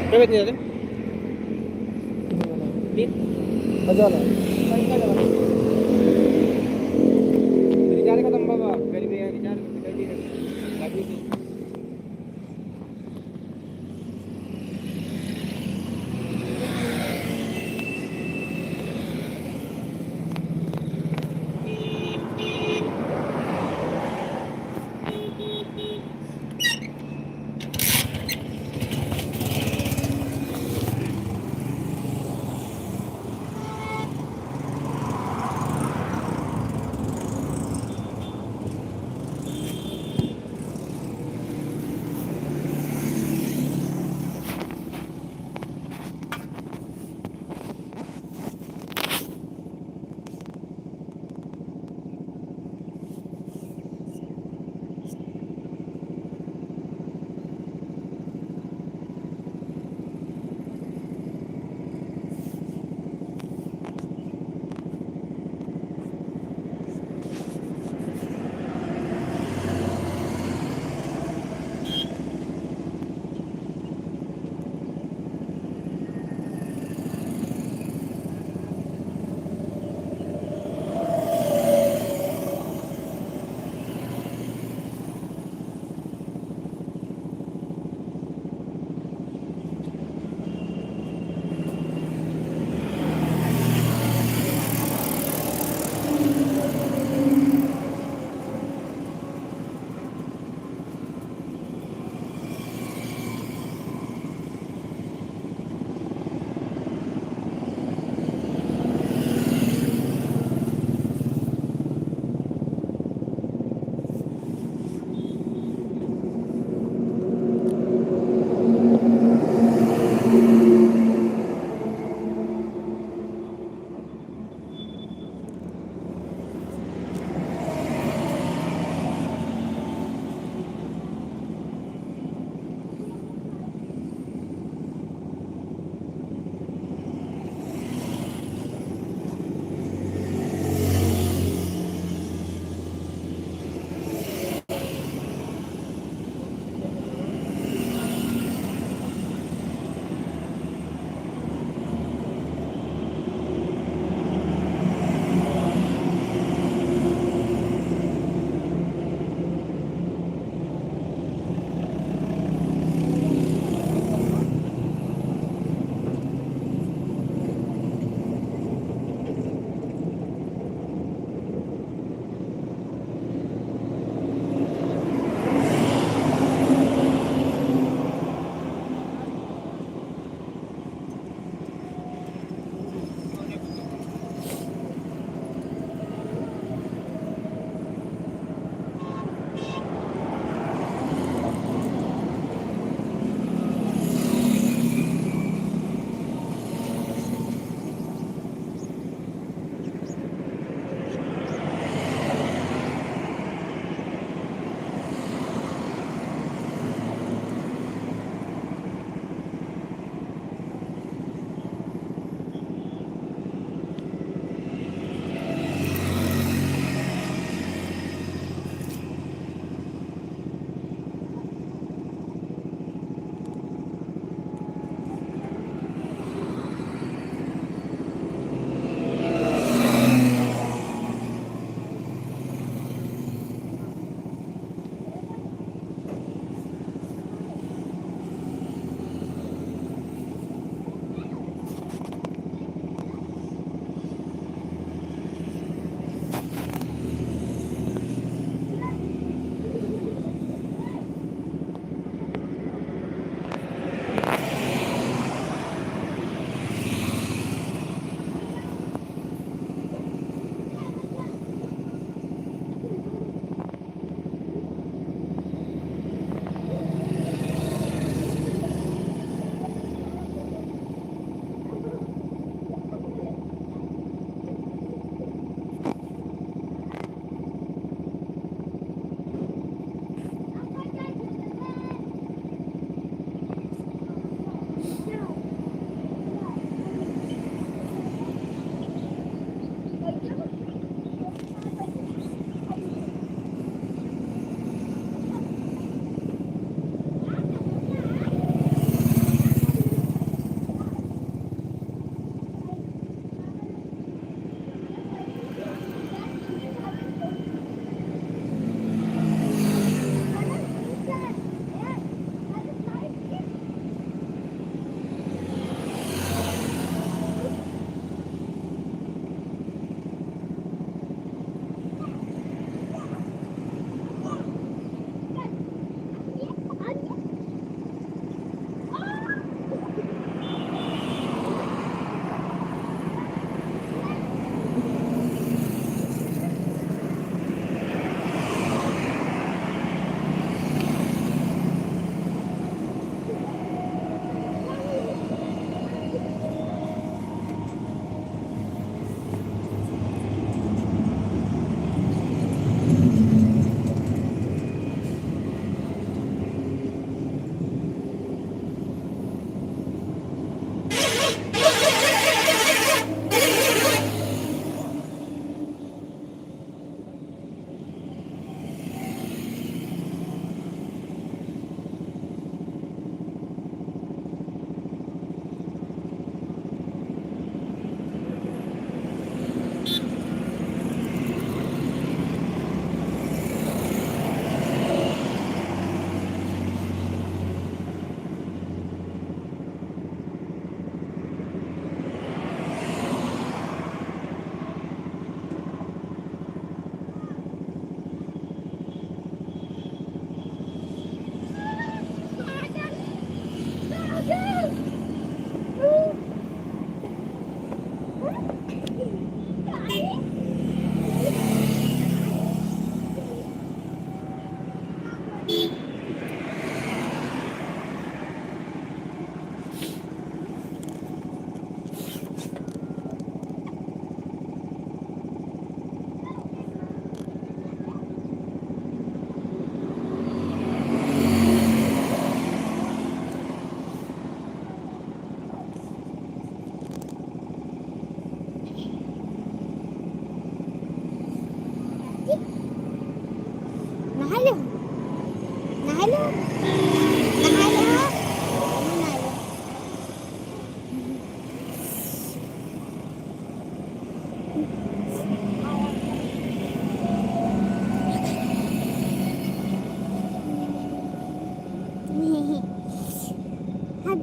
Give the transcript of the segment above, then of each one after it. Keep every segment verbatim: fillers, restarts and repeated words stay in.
क्या बेचने जाते? तीन? मजा आ रहा है। रिचार्ज खत्म बाबा, गर्मी है, रिचार्ज निकल गई है।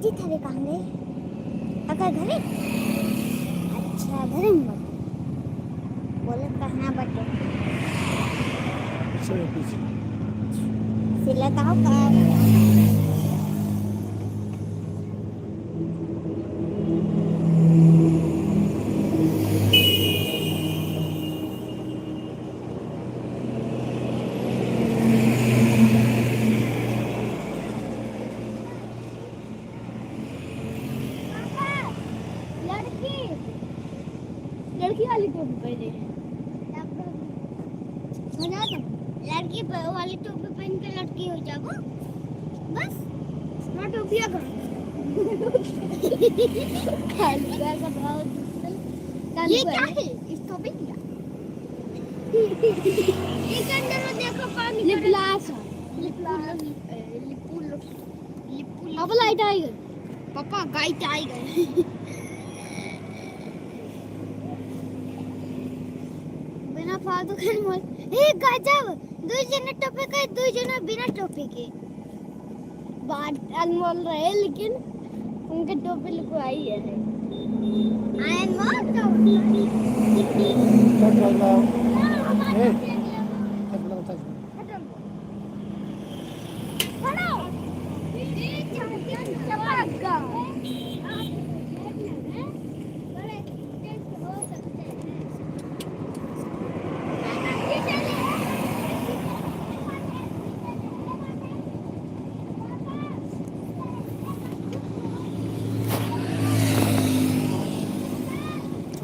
ई थारे कहाँ गए? अगर घरे? अच्छा, घरे में बा। बोलत कहाँ बाटे? चलो पीछे। सिला का हो का? लड़की, लड़की वाली टोपी पहने हैं। मजा आता है। लड़की प-, वाली टोपी पहन के लड़की हो जाबो। बस। ना टोपिया का। कालुआ का भाव दूसरा। ये कालुआ क्या है। है? इस टोपी क्या? ये के अंदर में देखो कौन lip निकला। Gloss है। Lip gloss। Lip gloss। ए, lip gloss। अब light आई गई। पापा, light आई गई। बिना फालतू के मोल। ए, गजब! दुइ जने टोपी के, दुइ जने बिना टोपी के। बात अनमोल रहे, लेकिन उनके टोपी लुकवाई है। अनमोल टोपी। क्या कर रहा हूँ? ए, हटो।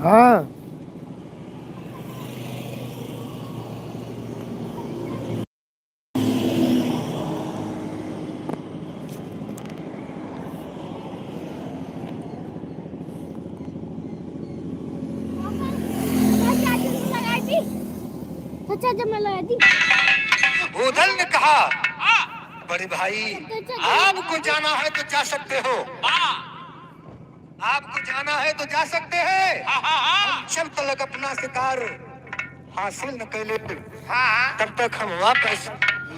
हाँ। चाचा, जब मैं लगा दी। ऊदल ने कहा, "बड़े भाई, चाचा, चाचा, आपको जाना है तो जा सकते हो।" आपको जाना है तो जा सकते हैं। हाँ, हाँ, हाँ। हम जब तलक अपना शिकार हासिल न कर ले, हाँ, हाँ। तब तक हम वापस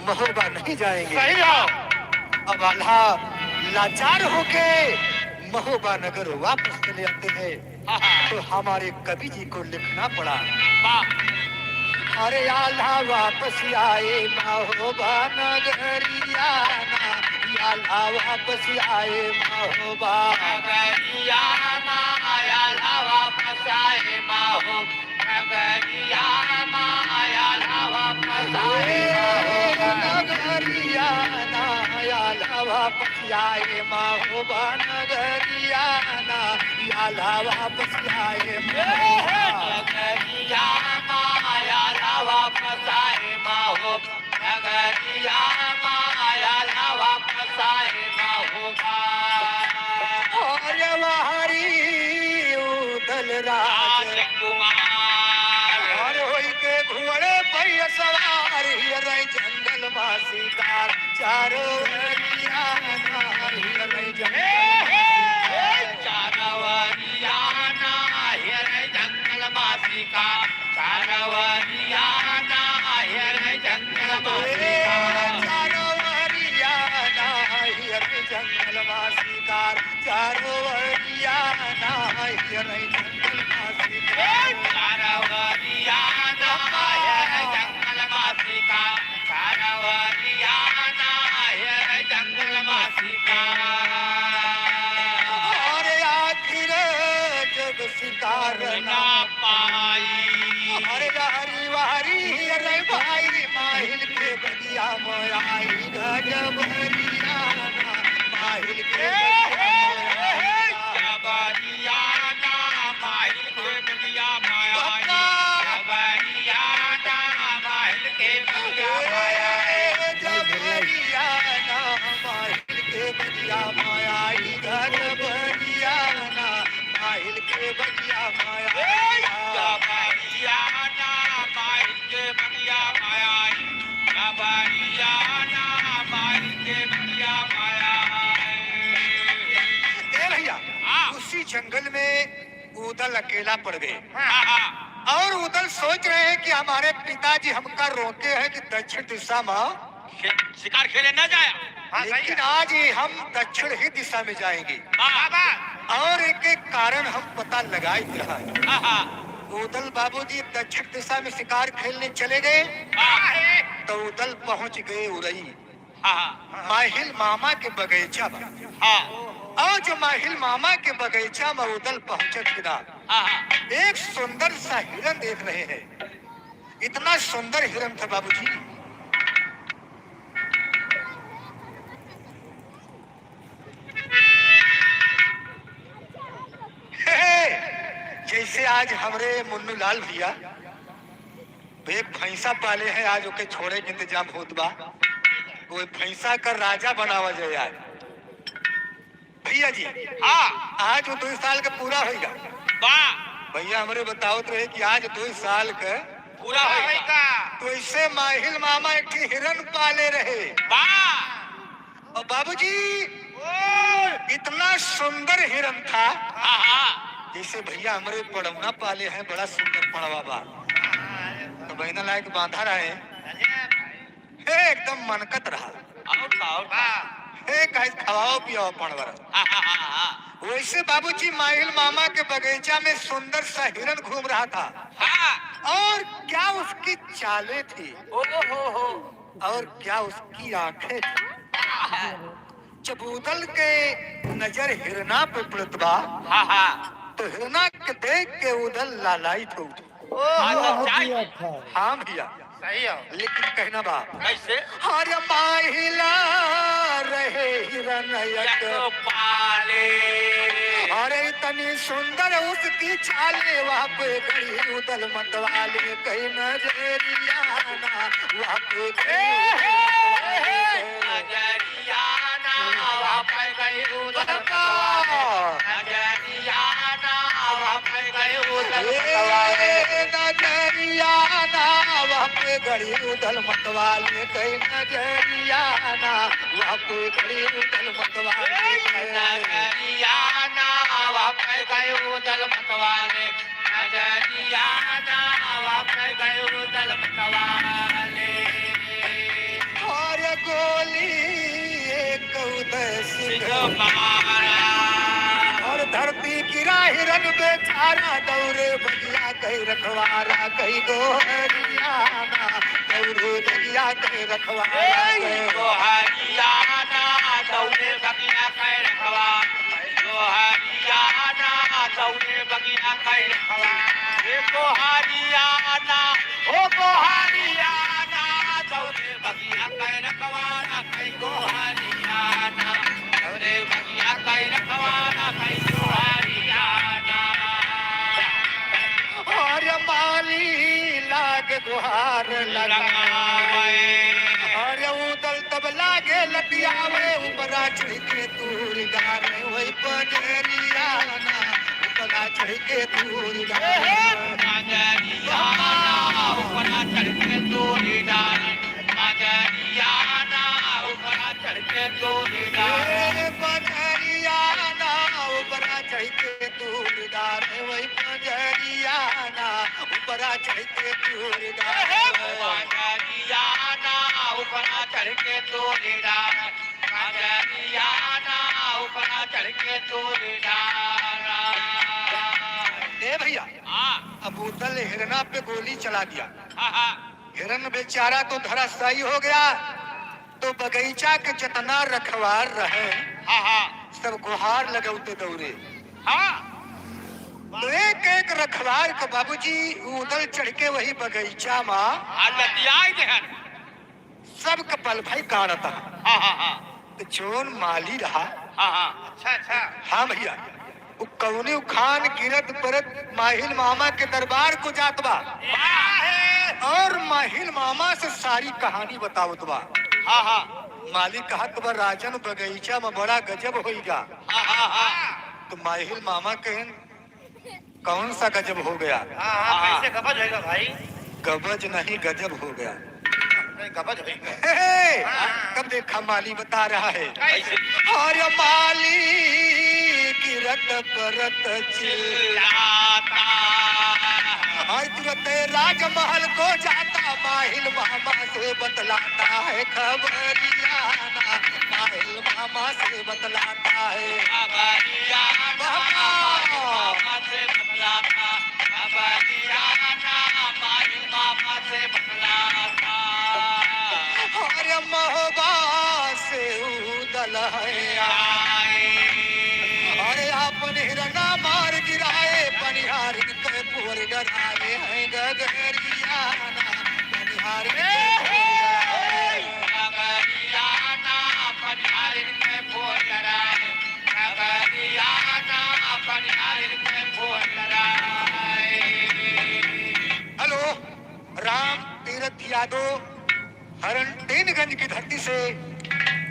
महोबा नहीं जाएंगे। सही हो। अब आल्हा लाचार होके महोबा नगर वापस चले आते हैं। हाँ, हाँ। तो हमारे कवि जी को लिखना पड़ा। वाह। अरे आल्हा वापस आए महोबा नगरिया ना, आल्हा वापस आए महोबा नगरिया ना, आल्हा वापस आए महोबा नगरिया ना, आल्हा वापस आए महोबा नगरिया ना, आल्हा वापस आए महोबा नगरिया ना, आल्हा वापस आए महोबा नगरिया ना, आल्हा वापस आए महोबा नगरिया ना, आल्हा वापस आए महोबा। अरे वाह रे ऊदल राज। राजकुमार। अरे होई के घोड़े पे सवार, हियरे जंगल मा शिकार, चारों ओरिया ना, हियरे जंगल मा शिकार। चारों ओरिया ना, हियरे जंगल मा शिकार। चारों ओरिया ना, हियरे जंगल मा शिकार। चारों ओरिया ना, हियरे जंगल मा शिकार। चारों ओरिया ना, हियरे जंगल मा शिकार। चारों ओरिया ना, हियरे जंगल मा शिकार। चारों ओरिया ना, हियरे जंगल मा शिकार। अरे आखिर जब शिकार ना पाई। अरे हरी वारी रे भाई, माहिल के बगिया में आई गजब हरियाना, माहिल के बगिया में आई। गजब हरियाना, माहिल के बगिया में आई। गजब हरियाना, माहिल के बगिया में आई। गजब हरियाना, माहिल के बगिया में आई, गजब हरियाना, माहिल के बगिया में आई। गजब हरियाना, माहिल के बगिया में आई। गजब हरियाना, माहिल के बगिया में आई। ए भैया, हाँ। उसी जंगल में ऊदल अकेला पड़ गए। हाँ, हाँ। और ऊदल सोच रहे हैं कि हमारे पिताजी हमका रोके हैं कि दक्षिण दिशा में शि-, शिकार खेले ना जाया। हाँ, सही लेकिन है। आज ही हम दक्षिण ही दिशा में जाएंगे। वाह, वाह। और एक एक कारण हम पता लगाइत रहा है। हाँ, हाँ। उदल बाबूजी दक्षिण दिशा में शिकार खेलने चले गए, हाँ। तो उदल पहुंच गए उरई। हाँ, हाँ। माहिल मामा के बगीचा में। हाँ। और जो माहिल मामा के बगीचा में उदल पहुंचत ही ना, हाँ, हाँ। एक सुंदर सा हिरन देख रहे हैं। इतना सुंदर हिरन था बाबूजी। जैसे आज हमरे मुन्नू लाल भैया एक भैंसा पाले हैं, आज ओके छोड़े के इंतजाम होत बा। वो भैंसा का राजा बनावा जाए आज। भैया जी, हाँ। आज वो दो साल का पूरा होइगा। वाह। भैया हमरे बतावत रहे कि आज दो साल का पूरा होइगा। तो ऐसे माहिल मामा एक ठे हिरन पाले रहे। वाह। और बाबूजी, ओए। इतना सुंदर हिरन था। हाँ, हाँ। जैसे भैया हमरे पड़ौना पाले हैं, बड़ा सुंदर पड़वा बा। तो बहना लायक बांधा रहे। हे, एकदम मनकत रहा। और का, और का? हे, कहे खवाओ पियाओ पड़वा रहा। हाँ, हाँ, हाँ, हाँ। वैसे बाबूजी माहिल मामा के बगीचा में सुंदर सा हिरन घूम रहा था। हाँ। और क्या उसकी चालें थी। ओ हो हो। और क्या उसकी आंखें थी। जब उदल के नजर हिरना पे पड़त बा, हाँ, हाँ। तो हिरना के देख के उदल लालायित हो उठे। ओ, हाँ, तो वाह, चाय। दिया था। हाँ भैया। सही हो। लेकिन कहना बा। कैसे? हर माहिला रहे हिरन एक। एक पाले। अरे तनी सुंदर उसकी चाले, वहाँ पे गड़ी उदल मतवाले कहीं नजरिया ना, वहाँ पे गड़ी उदल मतवाले। नजरिया ना, वहाँ पे गड़ी उदल मतवाले। नजरिया ना, वहाँ पे गड़ी उदल मतवाले। ए, नजरिया ना, वहाँ पे गड़ी उदल मतवाले, कहीं नजरिया ना, वहाँ पे गड़ी उदल मतवाले। नजरिया ना, वहाँ पे गड़ी उदल मतवाले। नजरिया ना, वहाँ पे गड़ी उदल मतवाले। और गोली एक उदय सिंह सिंह मारा। और धरती गिरा हिरन बेचारा, दौड़े बगिया कई रखवारा, कई गोहरियाना, दौड़े बगिया कई रखवारा, ए, कई गोहरियाना, दौड़े बगिया कई रखवारा, गोहरियाना, दौड़े बगिया कई रखवारा, ए, गोहरियाना, ओ गोहरियाना, दौड़े बगिया कई रखवारा, कई गोहरियाना, दौड़े बगिया कई रखवारा, कई गोहरियाना। और माली लाग गुहार लगावे। लगावे। और उदल तब लागे लतियावे, ऊपरा चढ़ के तूर डारे, वही पजरियाना, ऊपरा चढ़ के तूर डारे। पजरियाना, ऊपरा चढ़ के तूर डारे। पजरियाना, ऊपरा चढ़ के तूर डारे। ए, पजरियाना, ऊपरा चढ़ के तूर डारे, वही पजरियाना, ऊपरा चढ़ के तूर डारे। पजरियाना, ऊपरा चढ़ के तूर डारे। पजरियाना, ऊपरा चढ़ के तूर डारे। ए भैया, हाँ। अब उदल हिरना पे गोली चला दिया। हाँ, हाँ। हिरन बेचारा तो धराशायी हो गया, तो बगीचा के जितना रखवार रहे, हाँ, हाँ। सब गुहार लगौते दौड़े। हाँ। तो एक एक रखवार के बाबूजी उदल चढ़ के वही बगीचा मा हाँ, लतियाई देहन। सब कपल भाई काढ़ता। हाँ, हाँ, हाँ। तो जौन माली रहा। हाँ, हाँ। अच्छा, अच्छा। हाँ भैया, उ कौने उखान गिरत परत माहिल मामा के दरबार को जात बा। वाह! और माहिल मामा से सारी कहानी बतावत बा। हाँ, हाँ। माली कहत बा, "राजन, बगीचा में बड़ा गजब होइगा।" हाँ, हाँ, हाँ। तो माहिल मामा कहन, "कौन सा गजब हो गया?" हाँ, हाँ, हाँ। कैसे गबज होइगा भाई? गबज नहीं, गजब हो गया। नहीं, गबज होइगा। हे, हे, हाँ। तब देखा माली बता रहा है। कैसे? और माली गिरत परत चिल्लाता। और तुरंत राजमहल को जाता, माहिल मामा से बतलाता है खबरियाना। मामा से बतलाता है। खबरिया ना बाबा। मामा से बतलाता, खबरिया ना माई मामा से बतलाता। अरे महोबा से उदल है आए। अरे आपन हिरना मार गिराए, पनिहारिन के पोर डराए हैं गगरिया ना, पनिहारिन के पोर डराए। गगरिया ना, पनिहारिन के पोर डराए। हेलो, राम तीरथ यादव, हरनटेनगंज की धरती से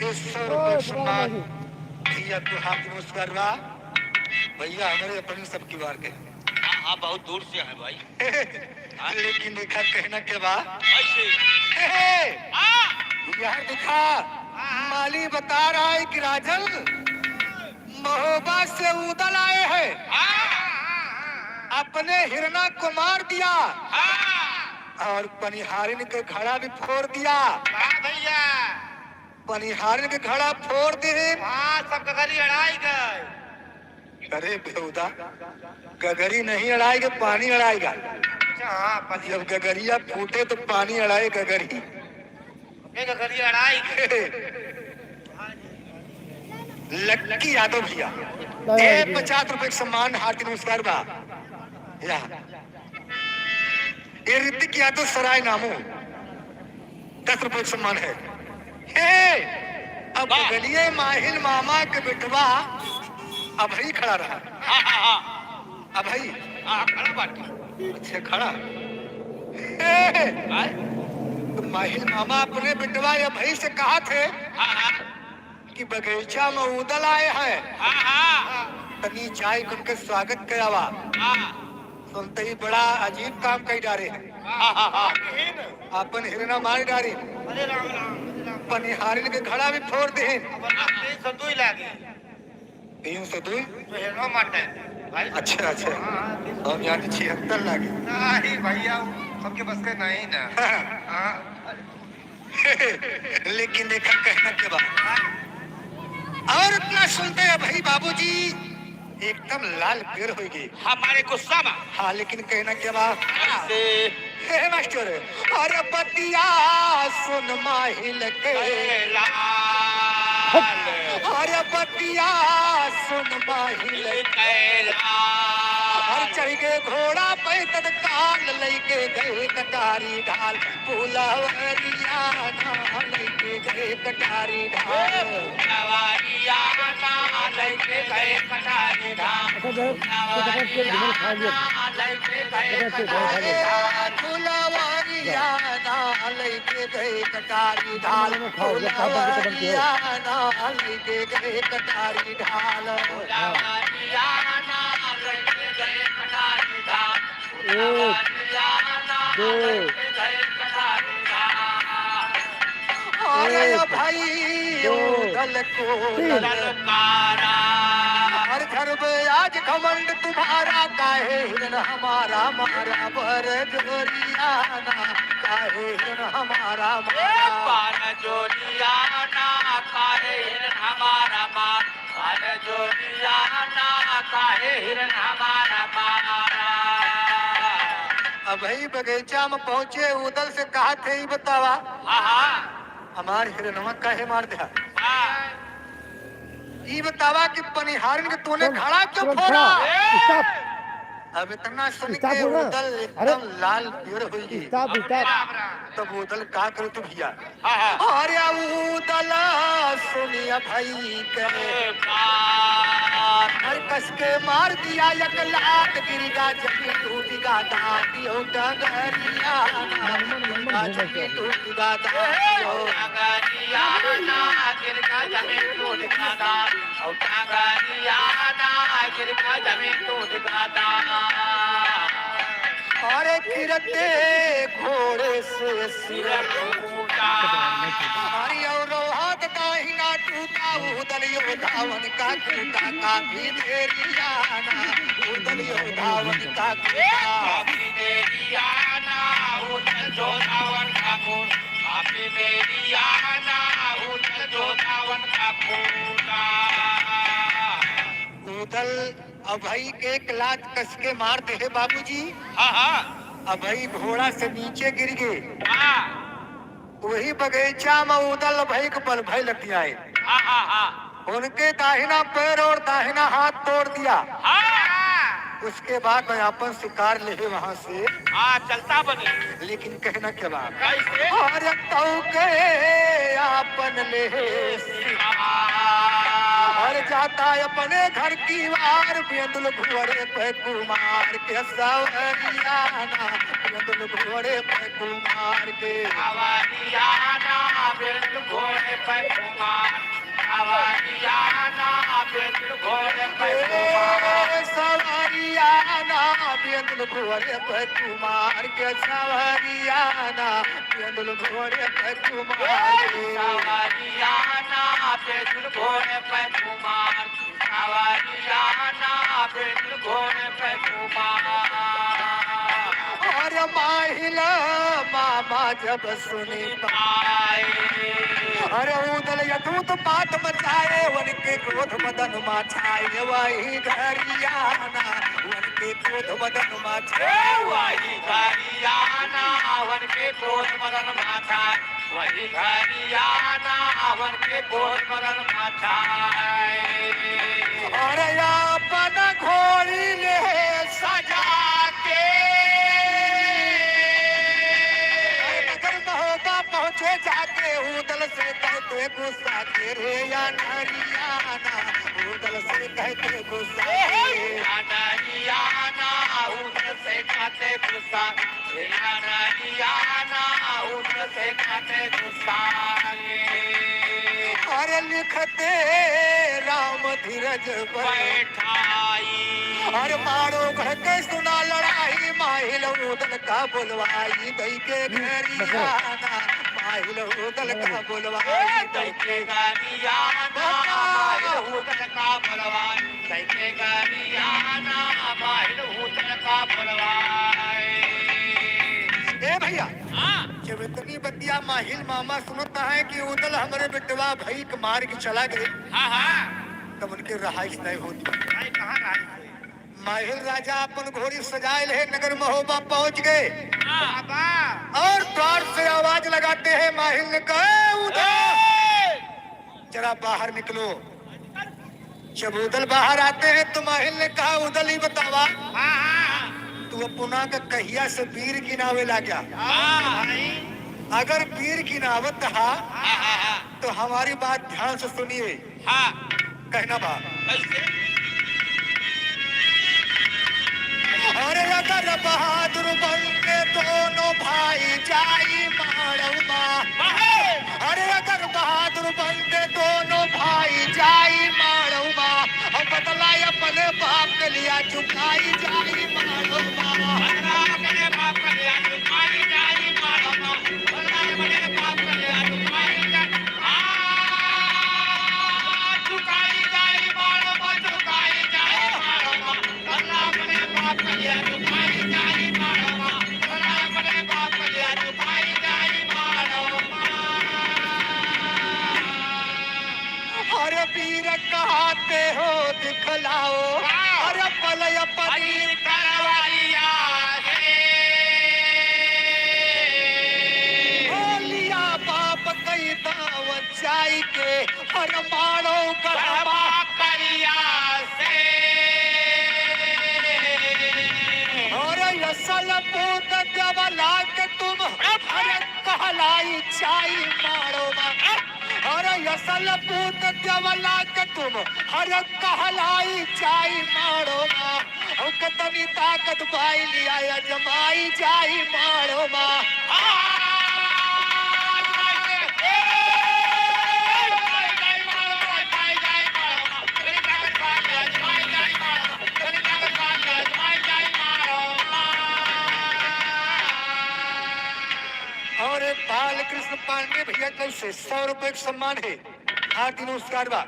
ये सौ रुपये सम्मान भैया को हाथ नमस्कार बा। भैया हमारे अपने सबकी बार के। हाँ, हाँ, बहुत दूर से है भाई। लेकिन देखा कहना के बा। कैसे? हे, हे! हाँ। यार देखा, हाँ, हाँ। माली बता रहा है कि राजन महोबा से उदल आए हैं। हाँ। अपने हिरना को मार दिया। हाँ। और पनिहारिन के घड़ा भी फोर दिया। वाह भैया। पनिहारिन के घड़ा फोर दिहिन। हाँ, सब गगरी अड़ाई गए। अरे बेहुदा, गगरी नहीं अड़ाई गए, पानी अड़ाई गए। अच्छा, हाँ, पानी। जब गगरिया फूटे तो पानी अड़ाए गगरी। ए गगरी अड़ाई गए। लक्की यादव भैया, ए पचास रुपए के सम्मान, हार्दिक नमस्कार बा। या। ये ऋतिक यादव सराय नामू, दस रुपए का सम्मान है। हे, अब वाह। गलिए माहिल मामा के बेटवा अभई खड़ा रहा। हाँ, हाँ, हाँ। अभई। हाँ, खड़ा बाटे। अच्छा, खड़ा। हे, आय? तो माहिल मामा अपने बेटवा अभई से कहा थे, हाँ, हाँ। कि बगीचा में उदल आए हैं। हाँ, हाँ। तनी जाए उनके स्वागत करावा। हाँ। सुनते ही बड़ा अजीब काम कई डारे हैं। हाँ, हाँ, हाँ। आपन हिरना मार डारे। अरे राम, राम, अरे राम। पनिहारिन के घड़ा भी फोर देहे। अपन आप तीन सौ दुई लागे। तीन सौ दुई? तो हिरना मार डारे, भाई। अच्छा, अच्छा। हाँ, हाँ, तीन सौ। हम यहाँ के छिहत्तर लागे। नहीं भैया, सबके बस के नहीं ना। हाँ। हाँ। लेकिन देखा कहना के बा। और इतना सुनते हैं भाई बाबूजी एकदम लाल पीर हो गए। हमारे गुस्सा में। हाँ, लेकिन कहना के बा। कैसे? हे मास्टर, अरे बतिया सुन माहिल के। कैला। अरे बतिया सुन माहिल के। कैला। अरे चढ़ के घोड़ा पैदल काल लइके गए कटारी ढाल। फुलवरिया ना लइके गए कटारी ढाल। फुलवरिया ना लइके गए कटारी ढाल। अच्छा, जरा, तो पकड़ के घुमल खा लिया। फुलवरिया ना लइके गए कटारी ढाल। फुलवरिया ना लइके गए कटारी ढाल। फुलवरिया ना लइके गए कटारी ढाल। फुलवरिया ना लइके गए कटारी ढाल। एक, दो, अरे एक, भाई, दो। उदल को तीन। ललकारा। हर घर में आज घमंड तुम्हारा, काहे हिरन हमारा मारा बर जोरियाना, काहे हिरन हमारा ए मारा। बार जोरियाना, काहे हिरन हमारा मारा। अरे जोरियाना, काहे हिरन हमारा मारा। अबही बगीचा में पहुंचे, उदल से कहा थे, "ई बतावा, हाँ, हाँ। हमार हिरनवा काहे मार दिया? हाँ। ई बतावा कि पनिहारिन के तूने तुम, खड़ा क्यों तुम फोड़ा?" खड़ा। ए! Stop। अब इतना सुन stop के होगा। उदल अरे, एकदम लाल पीर हुई। Stop, stop। तब उदल का करे तू भैया? हाँ, हाँ। अरे उदल सुनिया भाई के। ए बाप। हर कस के मार दिया एक लात, गिर गा जमीन टूट गा दांत, ओ डगरिया ना, गिर गा जमीन टूट गा दांत, ओ डगरिया ना, गिर गा जमीन टूट गा दांत, ओ डगरिया ना, गिर गा जमीन टूट गा दांत। अरे गिरते घोड़े से सिर फूटा। अरे और हाथ दाहिना टूटा, उदलियो धावन का टूटा, काफी देरिया ना, उदलियो धावन का टूटा। काफी देरिया ना, उदल जो धावन का टूटा, काफी देरिया ना, उदल जो दावन का खूटा। ऊदल अभई के एक लात कस के मार देहे बाबूजी। हाँ, हाँ। अभई घोड़ा से नीचे गिर गए। हाँ। वही बगीचा में ऊदल अभई के बल भई लतियाए। हाँ, हाँ, हाँ। उनके दाहिना पैर और दाहिना हाथ तोड़ दिया। हाँ। उसके बाद में आपन शिकार लेहे वहाँ से। हाँ, चलता बनी। लेकिन कहना क्या बात? कैसे? अरे तऊ के आपन लेहे शिकार। अरे जाता अपने घर की वार, बेंदुल घोड़े पे कुमार के सवरियाना, बेंदुल घोड़े पे कुमार के। सवरियाना, बेंदुल घोड़े पे कुमार। सवरियाना, बेंदुल घोड़े पे कुमार। ए, सवरियाना, बेंदुल घोड़े पे कुमार के, सवरियाना, बेंदुल घोड़े पे कुमार के। सवरियाना, बेंदुल घोड़े पे कुमार। सवरियाना, बेंदुल घोड़े पे कुमार। अरे माहिल मामा जब सुनी पाए। अरे ऊदल अद्भुत बात मचाए, वनके क्रोध मदन मा छाए, वही घरियाना, वनके क्रोध मदन मा छाए। ए, वही घरियाना, वनके क्रोध मदन मा छाए, वही घरियाना, वनके क्रोध मदन मा छाए। अरे आपन घोड़ी ले सजा के। अरे नगर महोबा पहुँचे जाके, ऊदल से कहते गुस्सा के रे या नरियाना, ऊदल से कहते गुस्सा के। या नरियाना, ऊदल से कहते गुस्सा, या नरियाना, ऊदल से कहते गुस्सा के। अरे लिखते राम धीरज बैठाई। अरे मारो घर के सुना लड़ाई, माहिल ऊदल का बुलवाई, दई के घरियाना, माहिल ऊदल का बुलवाई, दई के घरियाना, माहिल ऊदल का बुलवाई, दई के घरियाना, माहिल ऊदल का बुलवाई। ए भैया, हाँ। जब इतनी बतिया माहिल मामा सुनता है कि ऊदल हमरे बेटवा भई के मार के चला गए, हाँ, हाँ। तब उनके रहाइश नहीं होती। भाई, कहाँ रहाइश होई? माहिल राजा अपन घोड़ी सजाए ले नगर महोबा पहुँच गए। हाँ। बाबा। और द्वार से आवाज लगाते हैं, माहिल ने कहा, "ए, ऊदल, ए! जरा बाहर निकलो।" जब ऊदल बाहर आते हैं तो माहिल ने कहा, "ऊदल, ई बतावा, हाँ, हाँ, हाँ। तू अपना का कहिया से बीर गिनावे लाग्या?" हाँ, भाई। अगर बीर गिनावत हा, हाँ, हाँ, हाँ। तो हमारी बात ध्यान से सुनिए। हाँ। कहना बा। कैसे? अरे अगर बहादुर बनते दोनों भाई जाई माड़वा। बाहे! अरे अगर बहादुर बनते दोनों भाई जाई माड़वा, और बदला अपने बाप के लिया चुकाई जाई माड़वा। बदला अपने बाप के लिया चुकाई जाई माड़वा। बदला अपने बाप के लिया चुकाई जाई। आ, चुकाई जाई माड़वा, चुकाई जाई माड़वा। अरे वीर कहाते हो दिखलाओ, अरे पलय परी तरवरिया से। बोलिया बाप कई दावन जाई के, अरे मारो गढ़वा करिया से। अरे असल पूत देवला के तुम, अरे कहलाई जाई माड़वा। अरे असल पूत देवला के तुम, अरे कहलाई जाई माड़वा। ओ कतनी ताकत पाई लिया, अजमाई जाई माड़वा। और बालकृष्ण पांडे भैया, कैसे सौ रुपए का सम्मान है, हार्दिक नमस्कार बा।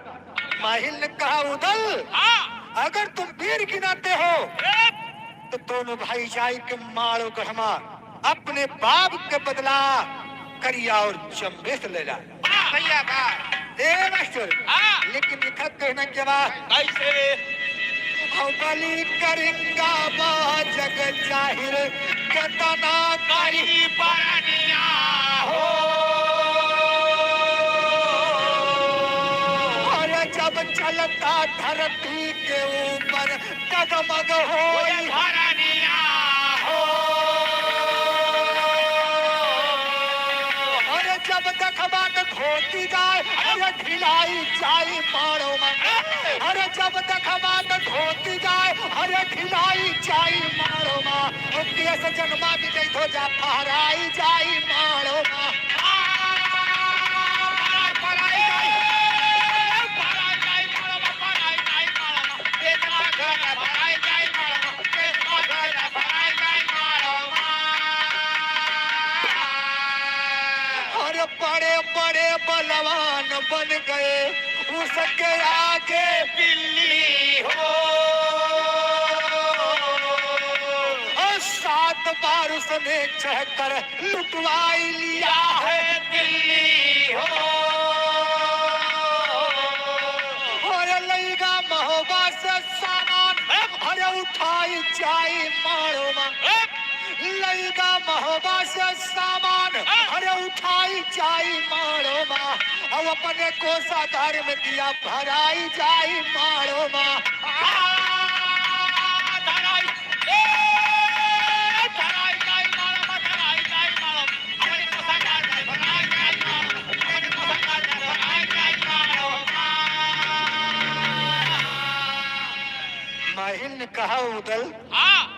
माहिल ने कहा, "उदल, हाँ। अगर तुम वीर गिनाते हो, ए! तो दोनों भाई जाई के माड़ो गढ़मा अपने बाप के बदला करिया और चंबे से ले ला।" वाह भैया, वाह। ए मास्टर, हाँ। लेकिन लिखत कहना के बा? कैसे? "हौ बलि करिंगा बा जग जाहिर, केतना करी बरनिया हो।" अरे जब चलता धरती के ऊपर, डगमग होई धरनिया हो। अरे जब देखबा त धोती जाए, अरे ढिलाई जाई माड़ो मा। अरे जब देखबा त धोती जाए, अरे ढिलाई जाई माड़ो मा। ओ केस जनमा भी जैथो जा फहराई जाई माड़ो मा। अरे बड़े बड़े बलवान बन गए, उसके आगे बिल्ली हो। और सात बार उसने चढ़कर लुटवाई लिया है दिल्ली हो। अरे लइगा महोबा से सामान, अरे उठाई जाई माड़ो मा। लइगा महोबा से सामान, अरे उठाई जाई माड़ो मा। अब अपने कोषागार में दिया भराई जाई माड़ो मा। आ, धराई, ए, धराई जाई माड़ो मा, धराई जाई माड़ो मा। अपने कोषागार में भराई जाई माड़ो मा, अपने कोषागार में भराई जाई माड़ो मा। माहिन ने कहा, उदल, हाँ।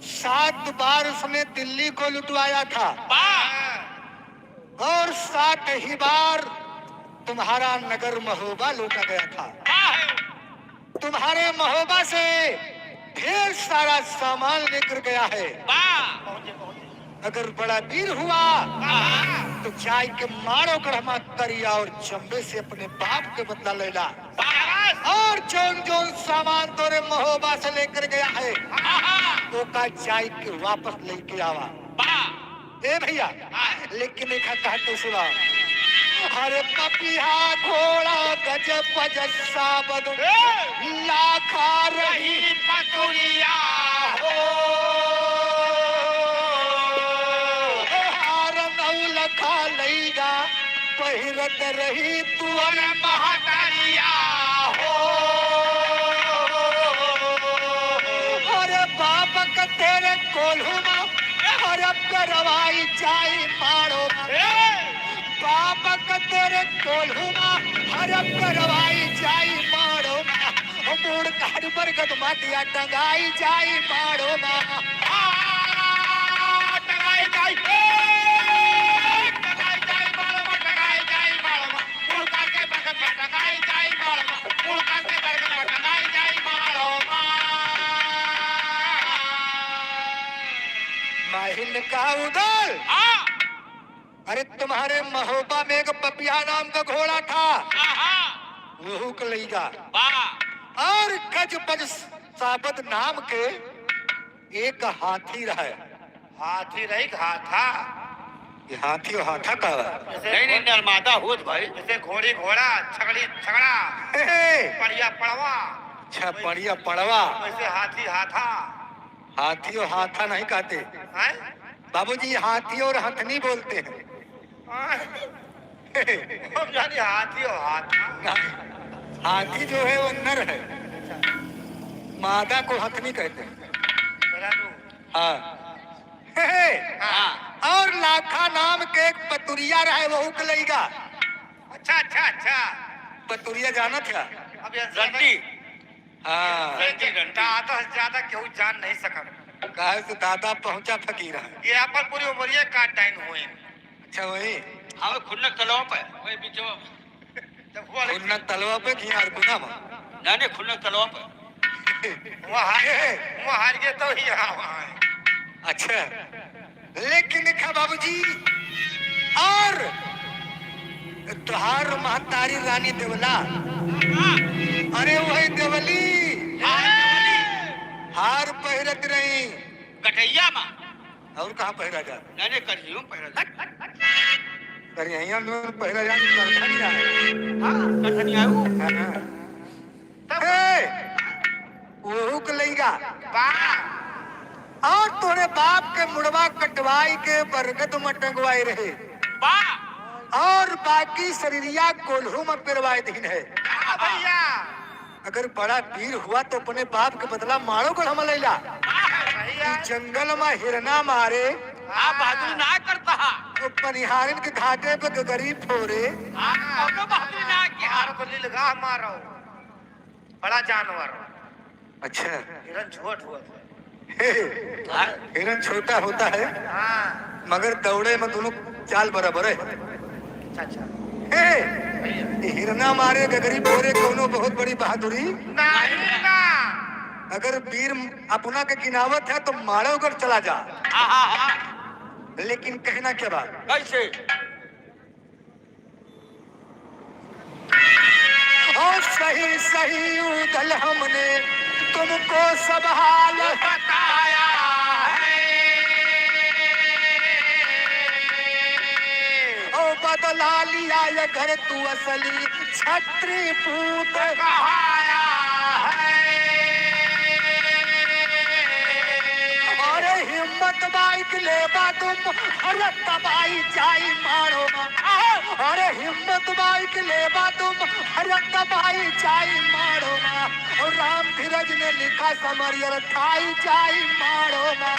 सात बार उसने दिल्ली को लुटवाया था। वाह। और सात ही बार तुम्हारा नगर महोबा लूटा गया था। वाह। तुम्हारे महोबा से ढेर सारा सामान लेकर गया है। वाह। अगर बड़ा वीर हुआ, वाह। तो जाई के माड़ो गढ़मा करिया और चंबे से अपने बाप के बदला लेला। वाह। और जौन जौन सामान तोरे महोबा से लेकर गया है, वाह। ओका जाई के वापस लेके आवा। वाह। ए भैया, लेकिन एक कहत सुना। अरे पपिहा घोड़ा गज पज साबद, ए! लाखा रही पतुरिया हो। हार नौ लखा लइगा पहिरत रही तुअर महतरिया हो। अरे बाप क तेरे कोल्हू मा, अरे पेरवाई जाई माड़ो मा। ए! बाप क तेरे कोल्हू मा, अरे पेरवाई जाई माड़ो मा। ओ मूड़ कहर बरगद मा दिया टंगाई जाई माड़ो मा। आ, टंगाई जाई, ए! टंगाई जाई माड़ो मा, टंगाई जाई माड़ो मा। माहिन का उदल। हाँ। अरे तुम्हारे महोबा में एक पपिया नाम का घोड़ा था। हाँ, हाँ। वहू के लइगा। वाह। और गज बज साबत नाम के एक हाथी रहे। हाथी रही कि हाथा? ये हाथी और हाथा का बा? जैसे नहीं, नहीं, घोड़-, नर्मदा होत भाई। जैसे घोड़ी घोड़ा, छगड़ी छगड़ा, हे, हे। पड़िया पड़वा। अच्छा, वैसे, पड़िया पड़वा। वैसे हाथी हाथा। हाथी और हाथा नहीं कहते। हैं? बाबूजी, हाथी और हथनी बोलते हैं। हाँ। हम जानी हाथी हो, हाथी। नहीं, हाथी जो है वो नर है, मादा को हथनी कहते हैं। मेहरारू। हाँ। हे, हे। हाँ। और लाखा नाम के एक पतुरिया रहे, वहू के लइगा। अच्छा, अच्छा, अच्छा। पतुरिया जानत है? अब ये रंडी। हाँ। रंडी, रंडी। दादा से ज्यादा केहू जान नहीं सकत। काहे से दादा पहुंचा फकीर है। ये अपन पूरी उमरिया काट डाइन हुए। अच्छा, वही। हाँ, खुन्नक तलवा पे, वही बीचवा। जब वो वाले खुन्नक तलवा पे कि यार गुना में? ना, नहीं, खुन्नक तलवा पे। वहाँ हार, वहाँ हार गए तो ही यहाँ, वहाँ है। अच्छा। लेकिन देखा बाबूजी, और तोहार महतारी रानी देवला, अरे वही देवली, हार पहिरत रही। गटैया मा। और कहाँ पहिरा जा? नहीं, नहीं, करियो पहिरा जा। अरे, यहाँ लोग पहला जान करधनिया है। हाँ, करधनिया है वो। हाँ, हाँ। तब? ए, वहू के लइका। बा। और तोरे बाप के मुड़वा कटवाई के बरगद में टंगवाए रहे। बा। और बाकी शरीरिया कोल्हू में पेरवाए दीन है। हाँ भैया। अगर बड़ा वीर हुआ तो अपने बाप के बदला माड़ोगढ़ में लैला। भैया। ई जंगल में हिरना मारे। आप बहादुरी ना करता। तो पनिहारन के घाटे पे गगरी फोरे। आप कौनो बहादुरी ना किया। आप तो लीलगाह मारो। बड़ा जानवर। अच्छा। हिरन छोट हुआ था। हे, हाँ। हिरन छोटा होता है, हाँ। मगर दौड़े में दोनों चाल बराबर है। अच्छा, अच्छा। हे, भैया। ये हिरना मारे गगरी फोरे कौनो बहुत बड़ी बहादुरी। नहीं ना। अगर वीर अपना के गिनावत है तो माड़ोगढ़ चला जा। हाँ, हाँ, हाँ। लेकिन कहना क्या बात? कैसे? और सही सही ऊदल हमने तुमको सब हाल बताया है। ओ बदला लिया ये घर तू असली छत्री पूत कहाया है। अरे हिम्मत बाइक लेबा तुम, अरे तबाई जाई मारो मा। अरे हिम्मत बाइक लेबा तुम, अरे तबाई जाई मारो मा। और राम धीरज ने लिखा समरियर थाई जाई मारो मा।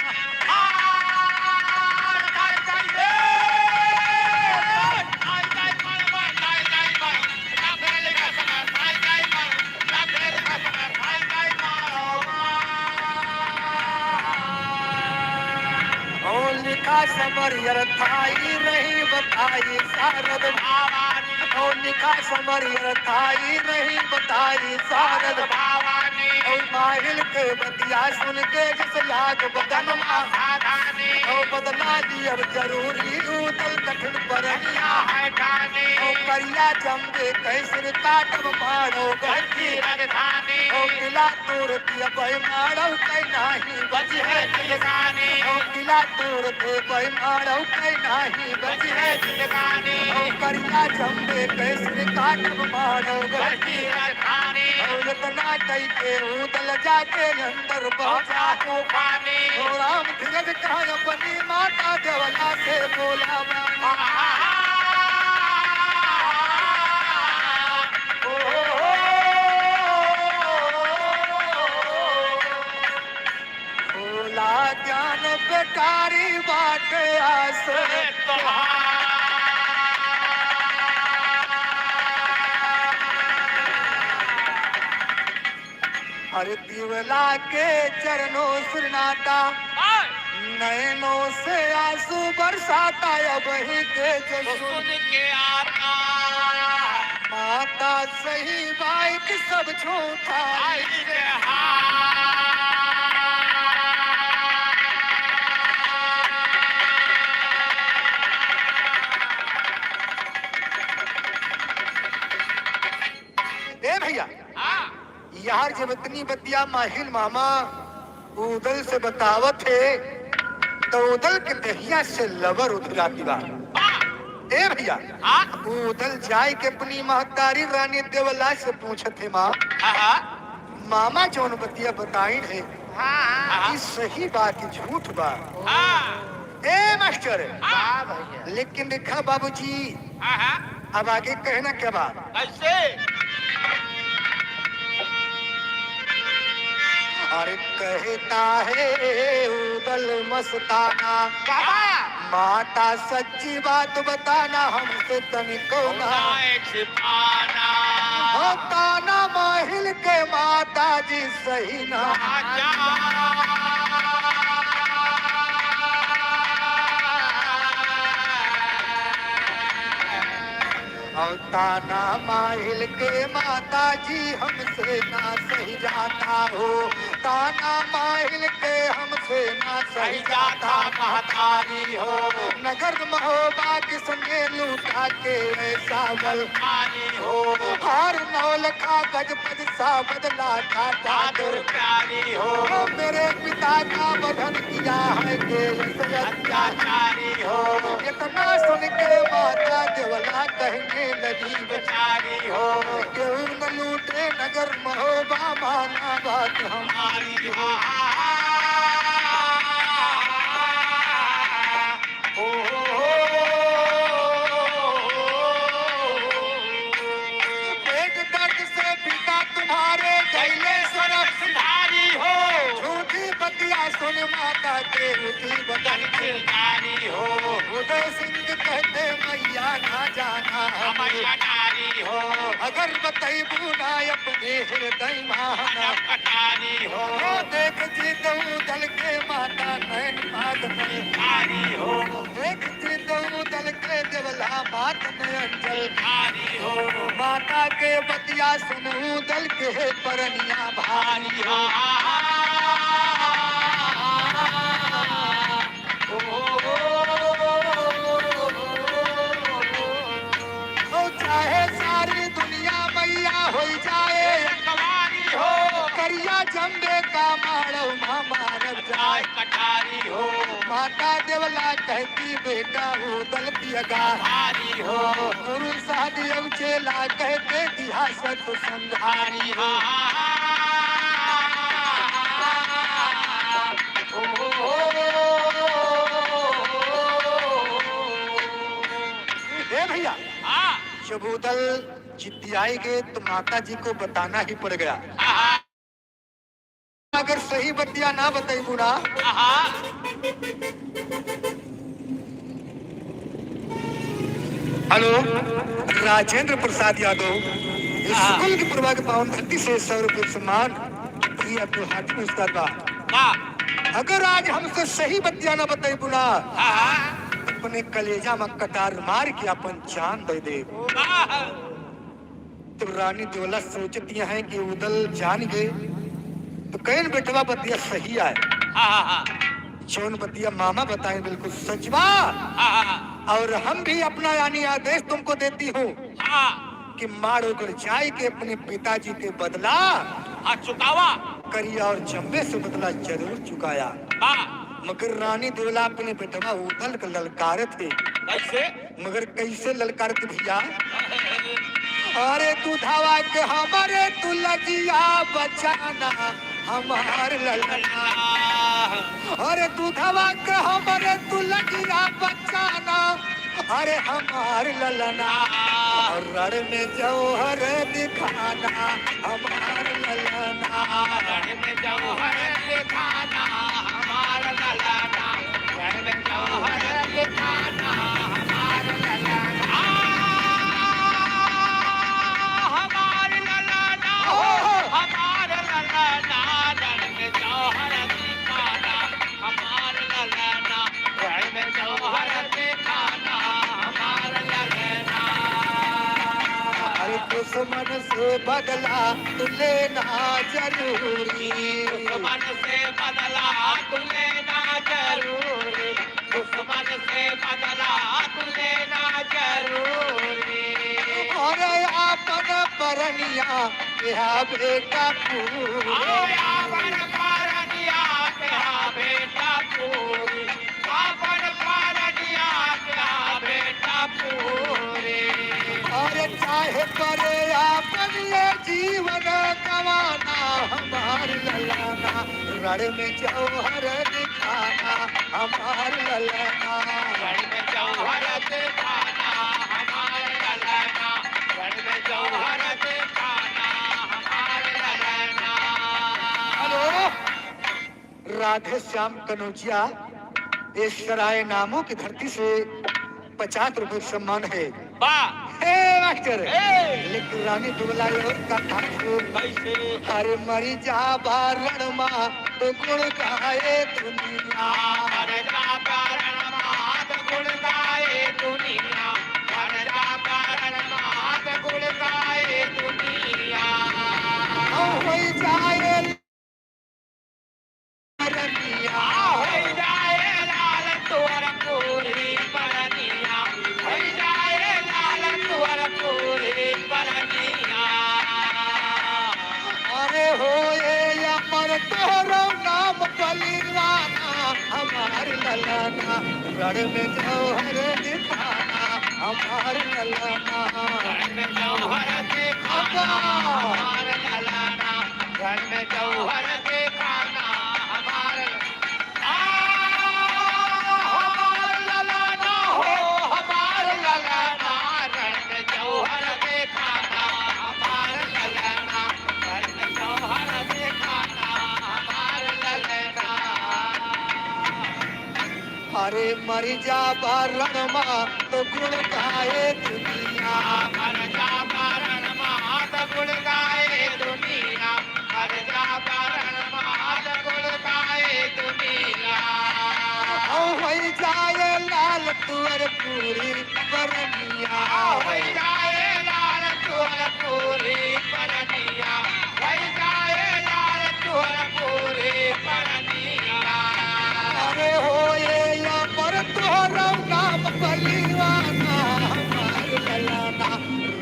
ओ लिखा समरियर थाई रही बताई सारद भवानी। ओ लिखा समरियर थाई रही बताई सारद भवानी। ओ माहिल के बतिया सुन के जस लाग बदन मा सावधानी। ओ बदला ली अब जरूरी ऊदल कठिन परनिया है ठानी। ओ करिया जम्बे कैसर काटब मारो गढ़ की राजधानी। ओ किला तोड़ दिया भाई मारो कहीं नाही बची है जिंदगानी। ओ किला तोड़ दे भाई मारो कहीं नाही बची है जिंदगानी। ओ करिया जम्बे कैसर काटब मारो गढ़ की राजधानी। ओ इतना कही के ऊदल जाके अंदर पहुंचा तूफानी। ओ राम धीरज कहाँ अपनी माता देवला से बोला मानी। भोला ज्ञान बेकारी बात आस तोहार। अरे दिवला के चरणों सिरनाता, हाँ। नैनों से आंसू बरसाता अब ही के जो सुन के आता। माता सही बाइक सब झूठा। आई के हाथ। ए भैया, हाँ। यार, जब इतनी बतिया माहिल मामा ऊदल से बतावत है, तो ऊदल के दहिया से लवर उधिराती बा। ए भैया, हाँ। ऊदल जाए के अपनी महतारी रानी देवला से पूछत है, माँ, हाँ, हाँ। मामा जौन बतिया बताइन है, हाँ, हाँ। ई सही बा कि झूठ बा? हाँ। ए मास्टर, हाँ। लेकिन देखा बाबूजी, हाँ, हाँ। अब आगे कहना क्या बा? कैसे? अरे कहता है ऊदल मस्ताना, बाबा। माता सच्ची बात बताना, हमसे तनिको ना छिपाना। हो ताना माहिल के माता जी सही ना। और ताना माहिल के माता जी हमसे ना सही जाता हो, ताना माहिल के हमसे ना सही जाता महतारी हो। नगर महोबा किसने लूटा के ऐसा बल हो, हार नौलखा गजपत सा बदला था बहादुर प्यारी हो। मेरे पिता का वधन किया है के अत्याचारी इतना सुन के माता देवला कहने लगी, बेचारी हो। केहू न लूटे नगर महोबा, माना बात हमारी हो। ओ, पेट दर्द से पिता तुम्हारे गैले सरग सिधारी हो। झूठी बतिया सुन माता के उठी बदन चिंगारी हो। उदय सिंह कहते मैया ना जाना हम मैया नारी हो। अगर बतैबू ना अपने हृदय महाना कटारी हो। ओ देख जीतऊ दल के माता नैन पाद में नारी हो। देख जीतऊ दल के देवला मात नयन जल नारी हो। माता के बतिया सुनऊ दल के परनिया भारी हो। ओ, ओ, चाहे सारी दुनिया मैया होई जाए कवारी हो। करिया जम्बे का माड़ो मारब जाए कटारी हो। माता देवला कहती बेटा उदल पियगा भारी हो। गुरु साहब चेला कहते दिहा सत संघारी हो। ए भैया, हाँ। जब उदल जिद्दियाए गए तो माता जी को बताना ही पड़ गया। हाँ। अगर सही बतिया ना बताइबू ना। हाँ। हेलो, राजेंद्र प्रसाद यादव, इस हाँ। स्कूल की पूर्वा के पावन धरती से सौ रुपये सम्मान, ये अपने हाथ में उस्ताद बा। वाह। अगर आज हमसे सही बतिया ना बताइबू ना, हाँ, हाँ। अपने कलेजा में कटार मार के अपन जान दे दे। वाह। तब रानी देवला सोचती हैं कि उदल जान गए, तो कहेन बेटवा बतिया सही आए। हाँ, हाँ, हाँ। जौन बतिया मामा बताए बिल्कुल सच बा। हाँ, हाँ, हाँ। और हम भी अपना यानी आदेश तुमको देती हूँ हाँ। कि माड़ोगढ़ जाए के अपने पिताजी के बदला हाँ, चुकावा। करिया और जम्बे से बदला जरूर चुकाया। हाँ। मगर रानी देवला अपने बेटवा उदल के ललकारत है। कैसे? मगर कैसे ललकारत भैया? अरे दूधवा के हमरे तू लजिया बचाना हमार ललना। अरे दूधवा के हमरे तू लजिया बचाना, अरे हमार ललना। और रण में जौहर दिखाना हमार ललना। रण में जौहर दिखाना हमार ललना। रण में जौहर दिखाना हमार ललना। हमार ललना, हमार ललना, रण में जौहर दिखाना हमार ललना। रण में जौहर दिखाना हमार ललना। अरे दुश्मन से बदला तू लेना जरूरी। दुश्मन से बदला तू लेना जरूरी। दुश्मन से बदला तू लेना जरूरी। अरे आपन परनिया के हा बेटा पूरी। अरे आपन परनिया के हा बेटा पूरी। आपन परनिया के हा बेटा पूरी। अरे चाहे परे आपन ये जीवन गवाना हमार ललना। रण में जौहर दिखाना हमार ललना। रण में जौहर दिखाना हमार ललना। रण में जौहर दिखाना हमार ललना। हेलो, राधे श्याम कनौजिया, ये सराय नामों की धरती से पचास रुपए सम्मान है। वाह। हे मास्टर, हे। लेकिन रानी दुबला ये का था कि कैसे? अरे मरी जा बारण मा तो गुण गाए दुनिया। मर जा बारण मा तो गुण गाए दुनिया। मर जा बारण मा तो गुण गाए दुनिया। होई जाए परनिया। होई जाए लाल तोर पूरी परनिया। होई जाए लाल तोर पूरी परनिया। अरे होए अमर तोरो नाम बलिवाना। हमार ललना, रण में जौहर दिखाना, हमार ललना। रण में जौहर दिखाना, हमार ललना। रण में जौहर दिखाना, हमार ल-, आ, हमार ललना हो, हमार ललना। रण में जौहर दिखाना, हमार ललना। रण में जौहर दिखाना, हमार ललना। अरे मरि जाबा रण मा तो गुण गाए दुनिया। मरि जाबा रण मा तो गुण गाए दुनिया। मरि जाबा रण मा तो गुण गाए दुनिया। ओ होइ जाए लाल तोहर पूरी परनिया। होइ जाए लाल तोहर पूरी परनिया। होइ जाए लाल तोहर पूरी परनिया। अरे होए अमर तोहर नाम बलिवाना, हमार ललना।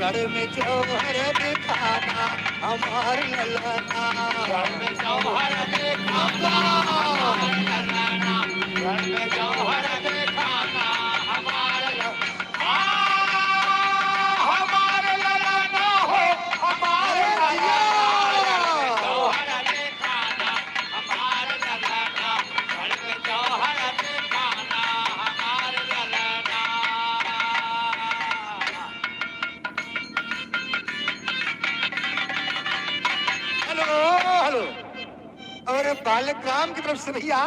रण में जौहर दिखाना, हमार ललना। रण में जौहर दिखाना, हमार ललना। रण में जौहर दिखाना, हमार ल-, आ, हमार ललना हो, हमार अरे ललना। जिया। जौहर दिखाना, हमार ललना। रण में जौहर दिखाना, हमार ललना। हेलो, हेलो। और बालक राम की तरफ से भैया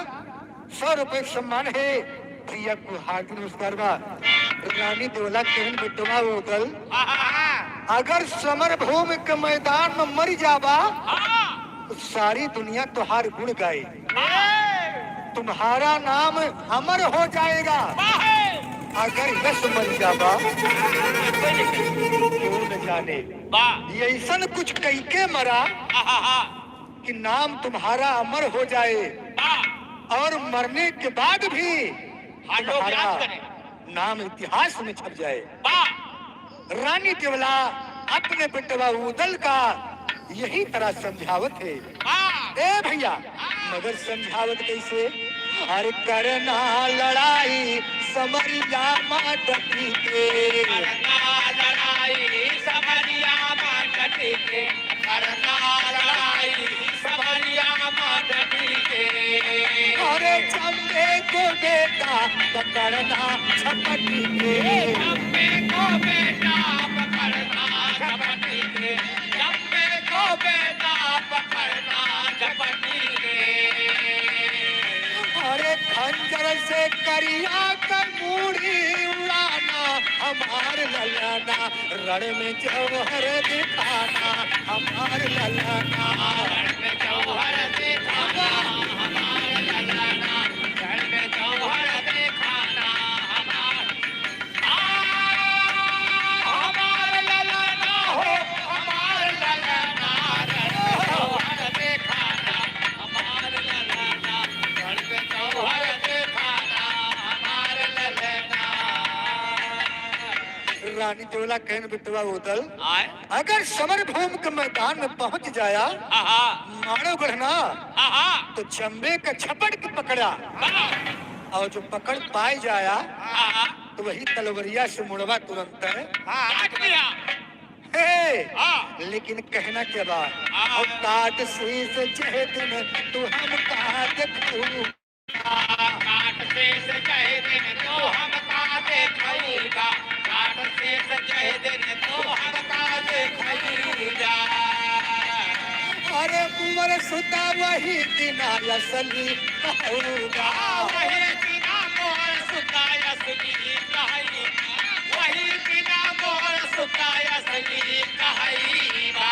सौ रुपए का सम्मान है। भैया को हार्दिक नमस्कार बा। रानी देवला कहन बेटवा उदल, अगर समर भूमि के मैदान में मरि जाबा, तो सारी दुनिया तोहार गुण गाए। तुम्हारा नाम अमर हो जाएगा। अगर यश मरि जाबा, कौन जाने। वाह। ये ऐसन कुछ कइके मरा आहा। कि नाम तुम्हारा अमर हो जाए। वाह। और मरने के बाद भी हाँ, लोग तुम्हारा याद करें। नाम इतिहास में छप जाए। वाह। रानी देवला अपने बेटवा उदल का यही तरह समझावत है। वाह। ए भैया, हाँ। मगर समझावत कैसे? अरे करना लड़ाई समरिया मा डटी के। करना लड़ाई समरिया मा डटी के। करना लड़ाई समरिया मा डटी के। अरे चंबे को बेटा पकड़ना झपटी के। चंबे को बेटा पकड़ना झपटी के। चंबे को बेटा पकड़ना झपटी के। अरे खंजर से करिया कर मूड़ी उड़ाना हमार ललना। रण में जौहर दिखाना हमार ललना। रण में जौहर दिखाना हमार ललना। रण में जौहर दिखाना हमार, आ, हमार ललना हो, हमार ललना। रण में जौहर दिखाना हमार ललना। रण में जौहर दिखाना हमार ललना। रानी देवला कहन बेटवा उदल, आय। अगर समर भूमि के मैदान में पहुंच जाया, आहा। मानवगढ़ ना, आहा। तो चंबे का झपट के पकड़ा। वाह। और जो पकड़ पाए जाया, आहा। तो वही तलवरिया से मुड़वा तुरंत है। हाँ। काट दिया। हे, हाँ। लेकिन कहना क्या बात? हाँ। और काट शीश जह दिन तू हमका देखू। काट शीश जह दिन तू हमका देखउगा, काट शीश जह दिन तू हमका देखउगा। अरे मोर सुता वही दिना असली कहउगा। वही दिना मोर सुता असली कहउगा। वही दिना मोर सुता असली कहउगा।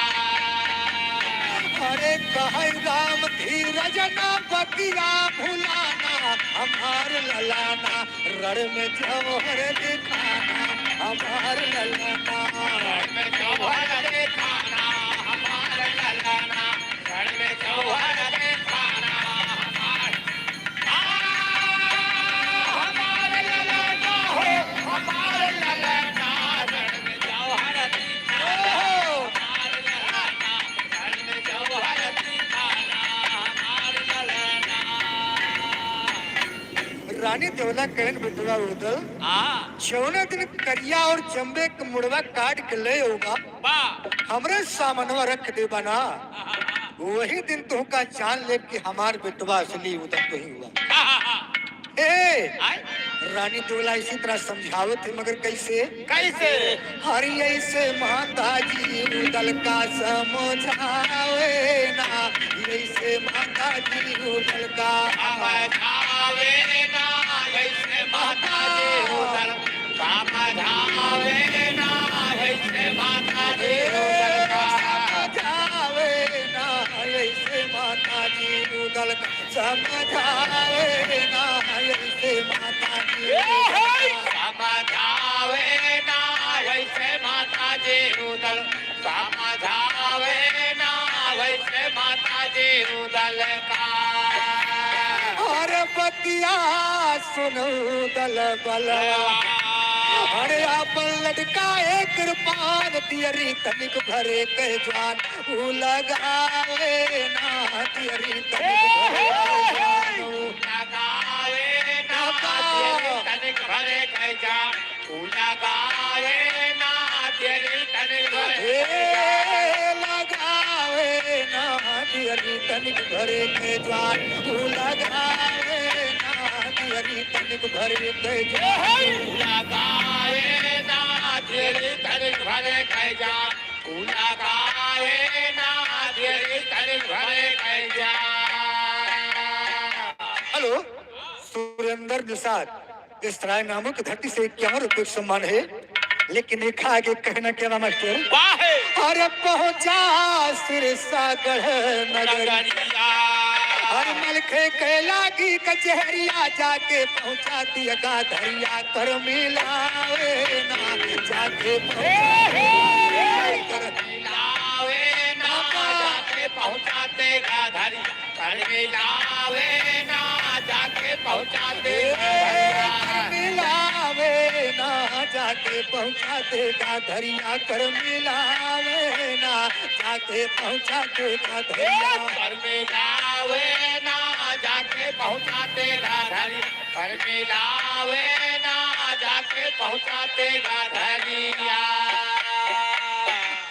अरे कहै राम धीरज ना बतिया भुलाना हमार ललना, रण में जौहर दिखाना हमार ललना। रण में जौहर दिखाना हमार ललना, रण में जौहर दिखाना हमार, आ, हमार ललना हो, हमार ललना, रण में जौहर दिखाना, हमार ललना, रण में जौहर दिखाना हमार ललना। रानी देवला कहिन, "बेटवा उदल, हाँ। जौने दिन करिया और जम्बे के मुड़वा काट के ले आउबा, बा। हमरे सामनवा रख देबा ना, वही दिन तुहका जान लेब कि हमार बेटवा असली उदल तुही हुआ।" हाँ, हाँ, हाँ। ए, आय? रानी देवला इसी तरह समझावत है, मगर कैसे? कैसे? अरे ऐसे माता जी उदल का समझावे ना, ऐसे माता जी उदल का समझावे ना, ऐसे माता जी उदल समझावे ना, ऐसे माता जी उदल का समझावे ना, ऐसे माता जी उदल का समझावे ना ऐसे माता जी। ए, हे! समझावे ना ऐसे माता जी उदल, समझावे ना ऐसे माता जी उदल का। अरे बतिया सुन उदल बलवा। अरे आपन लटकाए कृपान दियरी तनिक भरे के ज्वान। ऊ लगावे ना दियरी तनिक भरे के ज्वान। ऊ लगावे ना दियरी तनिक भरे के ज्वान। ऊ लगावे ना दियरी तनिक भरे के ज्वान। ए, लगावे ना दियरी तनिक भरे के ज्वान। ऊ लगावे ना दियरी तनिक भरे के ज्वान। ऊ लगावे ना दियरी तनिक भरे के ज्वान। ऊ लगावे ना दियरी तनिक भरे के ज्वान। हेलो, सुरेंद्र निषाद, इस राय नामक धरती से इक्यावन रुपये का सम्मान है, लेकिन लिखा आगे कहना क्या बा मास्टर? वाह है। अरे पहुँचा सिरसागढ़ नगरिया। नगरिया। अरे मलखे के लागी कचहरिया जाके पहुँचा दिया गाधरिया कर मिलावे ना, जाके पहुँचा ए, हे। कर मिलावे ना, जाके पहुँचा दे गाधरिया, कर मिलावे ना, जाके पहुँचा दे ए, गाधरिया। कर मिलावे ना, जाके पहुँचा दे गाधरिया, कर मिलावे ना, जाके पहुँचा दे गाधरिया। ए, कर मिलावे ना, जाके पहुँचा दे गाधरिया। पर मिलावे ना जाके पहुँचाते गाधरिया।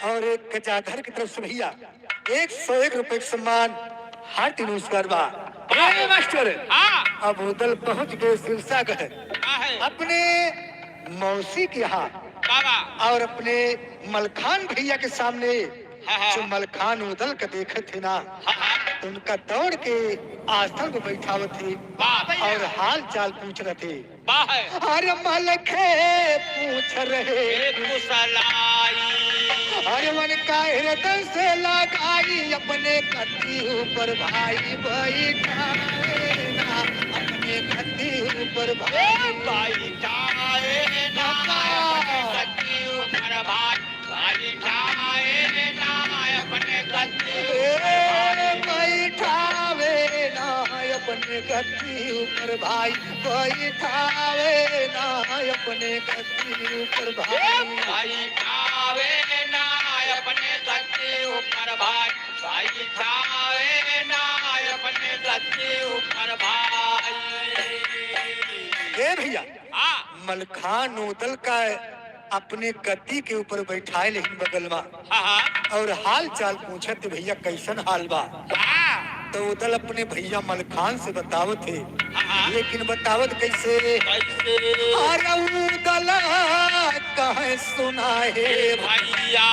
और एक गजाधर की तरफ से भैया एक सौ एक रुपए के सम्मान, हार्दिक नमस्कार बा। वाह। ए मास्टर, हाँ। अब उदल पहुँच गए सिरसागढ़। हाँ है। अपने मौसी के यहाँ बाबा। और अपने मलखान भैया के सामने हाँ, हाँ। जो मलखान उदल का देखत थे ना, हाँ, हाँ। तो उनका दौड़ के आसन पे बैठावत थे वाह भैया। और हाल चाल पूछ रहे थे। वाह है। अरे मलखे पूछ रहे। ए कुशलाई। अरे उनका हृदय से लगाई अपने गद्दी ऊपर भाई बैठाए ना, अपने गद्दी ऊपर ए भाई। बैठाए ना, बाबा। अपने गद्दी ऊपर भाई। बैठावे ना अपने गद्दी ए, ऊपर भाई। बैठावे ना अपने गद्दी ऊपर भाई, बैठावे ना अपने गद्दी ऊपर ए, भाई। बैठावे ना अपने गद्दी ऊपर भाई, बैठावे ना अपने गद्दी ऊपर भाई। ए भैया, हाँ। मलखान उदल का अपने गद्दी के ऊपर बैठाए लेकिन बगल मा। हाँ, हाँ। और हाल चाल पूछत, "भैया, कैसन हाल बा?" हाँ। तो उदल अपने भैया मलखान से बतावत है। हाँ, हाँ। लेकिन बतावत कैसे? कैसे? अरे उदल कहे सुना है ए भैया।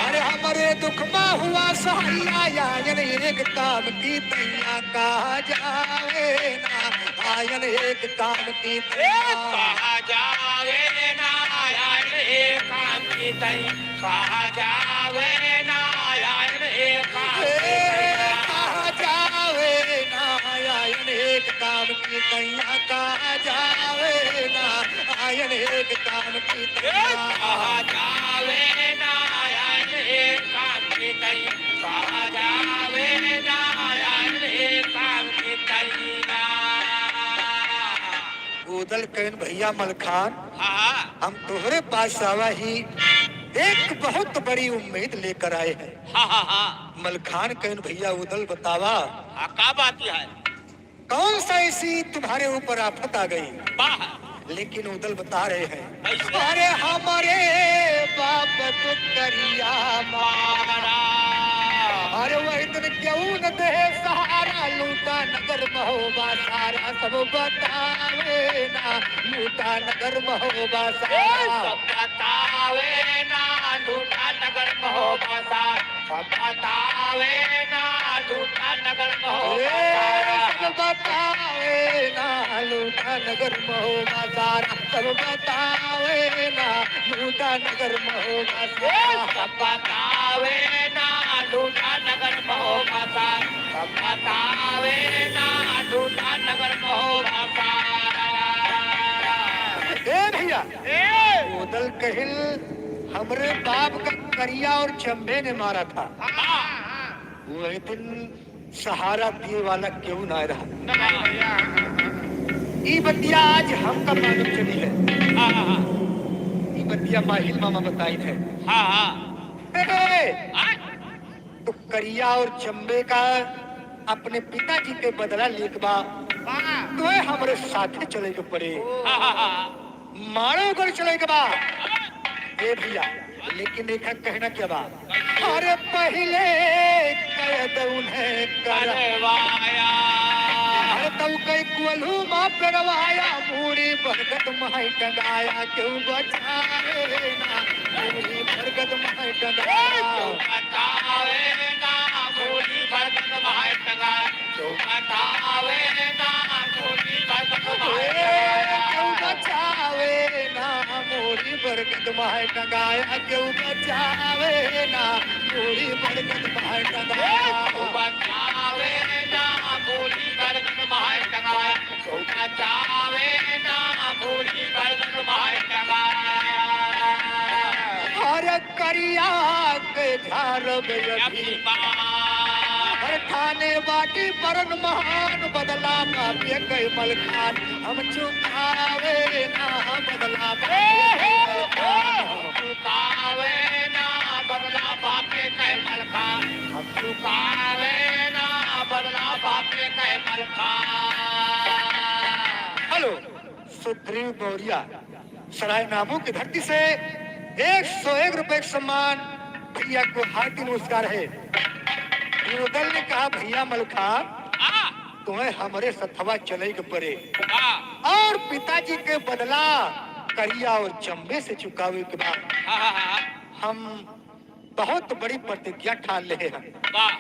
अरे हमरे दुख मा हुआ सहाया, आयन एक काम की तैया कहा जावे ना। आयन एक काम की ए, कहा जावे ना, आयन एक काम की तई, कहा जावे ना, आयन एक काम की ए, तई। कहा जावे ना, आयन एक काम की तैया, कहा जावे ना, आयन एक काम की ए, तैया। कहा जावे ना, आयन एक काम की तई, कहा जावे ना, आयन एक काम की तैया। उदल कहिन, "भैया मलखान, हाँ, हाँ। हम तोहरे पास आवा ही एक बहुत बड़ी उम्मीद लेकर आए हैं।" हाँ, हाँ, हाँ। मलखान कहिन, "भैया उदल बतावा।" हाँ, का बात है? कौन सा ऐसी तुम्हारे ऊपर आफत आ गई? वाह। लेकिन उदल बता रहे हैं, कैसे? अरे हमारे बाप को करिया मारा। अरे वही दिन क्यों न दे सहारा, लूटा नगर महोबा सारा, सब बतावे ना, लूटा नगर महोबा सारा। सब बतावे ना, लूटा नगर महोबा सारा। सब बतावे ना, लूटा नगर महोबा ए, सारा। सब बतावे ना, लूटा नगर महोबा सारा। सब बतावे ना, लूटा नगर महोबा ए, सारा। सब बतावे ना, लूटा नगर महोबा सारा। सब बतावे ना, लूटा नगर महोबा सारा। ए भैया, ए। उदल कहिल, हमरे बाप का करिया और चंबे ने मारा था। हाँ। वही दिन सहारा दिए वाला केहू ना रहा। नहीं भैया। ई बतिया आज हमका मालूम चली है। हाँ, हाँ, हाँ। ई बतिया माहिल मामा बताई थे। हाँ, हाँ। ए, हाँ। तो करिया और चंबे का अपने पिताजी के बदला लेके बा। हाँ। तो हमरे साथे चले के पड़े। हाँ, हाँ, हाँ। मारो कर चले के बा। ए भैया, लेकिन देखा कहना क्या बा? अरे पहिले कैद उन्हें करवाया। अरे तब कई कोल्हू मा पेरवाया, मूड़ी बरगद माई टंगाया, क्यों बचावे ना, मूड़ी बरगद माई टंगाया। क्यों बचावे ना, मूड़ी बरगद माई टंगाया। क्यों बचावे ना, मूड़ी बरगद माई टंगाया। क्यों बचावे ना, मूड़ी बरगद माई टंगाया। क्यों बचावे ना, मूड़ी बरगद माई टंगाया। क्यों बचावे ना, मूड़ी बरगद माई टंगाया। क्यों बचावे ना, मूड़ी बरगद माई टंगाया। अरे करिया के झारब अभी। अरे ठाने बाटी परन महान, बदला पापे कै मलखान। हम चुकावे ना बदला पापे कै मलखान। हम चुकावे ना बदला पापे कै मलखान। हम चुकावे ना बदला पापे कै मलखान। हेलो, सुग्रीव मौर्य। सराय नामों की धरती से एक सौ एक रुपए का सम्मान, भैया को हार्दिक नमस्कार है। उदल ने कहा, "भैया मलखान, हाँ। तुम्हें हमरे सथवा चले के पड़े हाँ। और पिताजी के बदला करिया और चंबे से चुकावे के बाद हाँ, हाँ, हाँ। हम बहुत बड़ी प्रतिज्ञा ठान ले हैं।" वाह।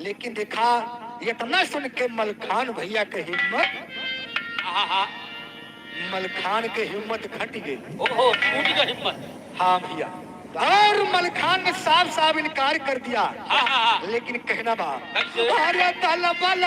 लेकिन देखा, इतना सुन के मलखान भैया के हिम्मत, आहा। मलखान के हिम्मत घट गई। ओहो, टूट गई हिम्मत। हाँ भैया, और मलखान ने साफ साफ इनकार कर दिया। हाँ, हाँ, हाँ। लेकिन कहना बा, कैसे? अरे दल बल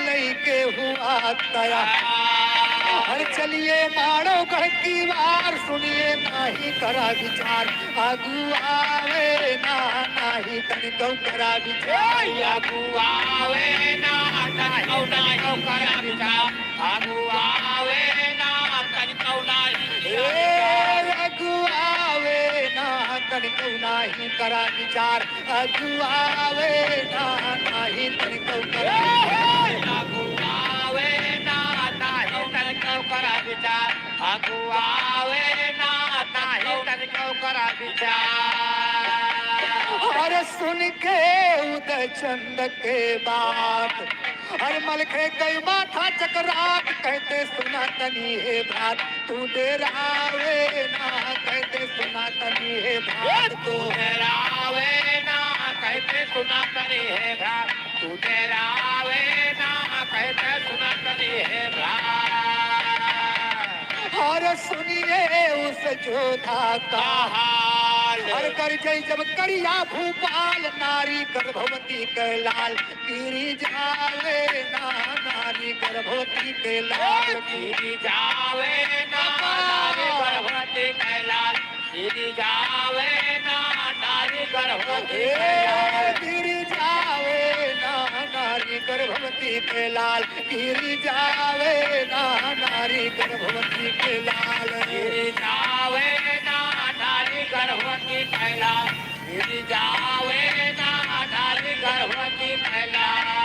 लइके हुआ तया। हाँ। हर चलिए मारो गढ़ की वार, सुनिए नाही करा विचार। आगू आवे ना, नाही तनिको करा विचार। ए, आगू आवे ना, तनिको नाही करा विचार। आगू आवे ना, तनिको नाही। ए, आगू आवे ना, तनिको नाही करा विचार। आगू आवे ना, नाही तनिको करा विचार। आगू आवे ना, नाही तनिको करा विचार। आगू आवे ना, नाही तनिको करा विचार। अरे सुन के उदय चंद के बात, अरे मलखे कई माथा चकरात, कहते सुना तनी हे बात, तू डेरावे ना, कहते सुना तनी हे बात, तू डेरावे ना, कहते सुना तनी हे बात। तू डेरावे ना, कहते सुना तनी हे भ्रात। और सुनिए उस जोधा का हाल। और कर जय जब करिया भूपाल, नारी गर्भवती के लाल। गिरी जावे ना, नारी गर्भवती के लाल। गिरी जावे ना, नारी गर्भवती के लाल। गिरी जावे ना नारी गर्भवती ए, कैलाल। गिरी जावे ना नारी गर्भवती के लाल। गिरी जावे ना नारी गर्भवती के लाल। गिरी जावे ना नारी गर्भवती कैलाल। गिरी जावे ना नारी गर्भवती कैलाल।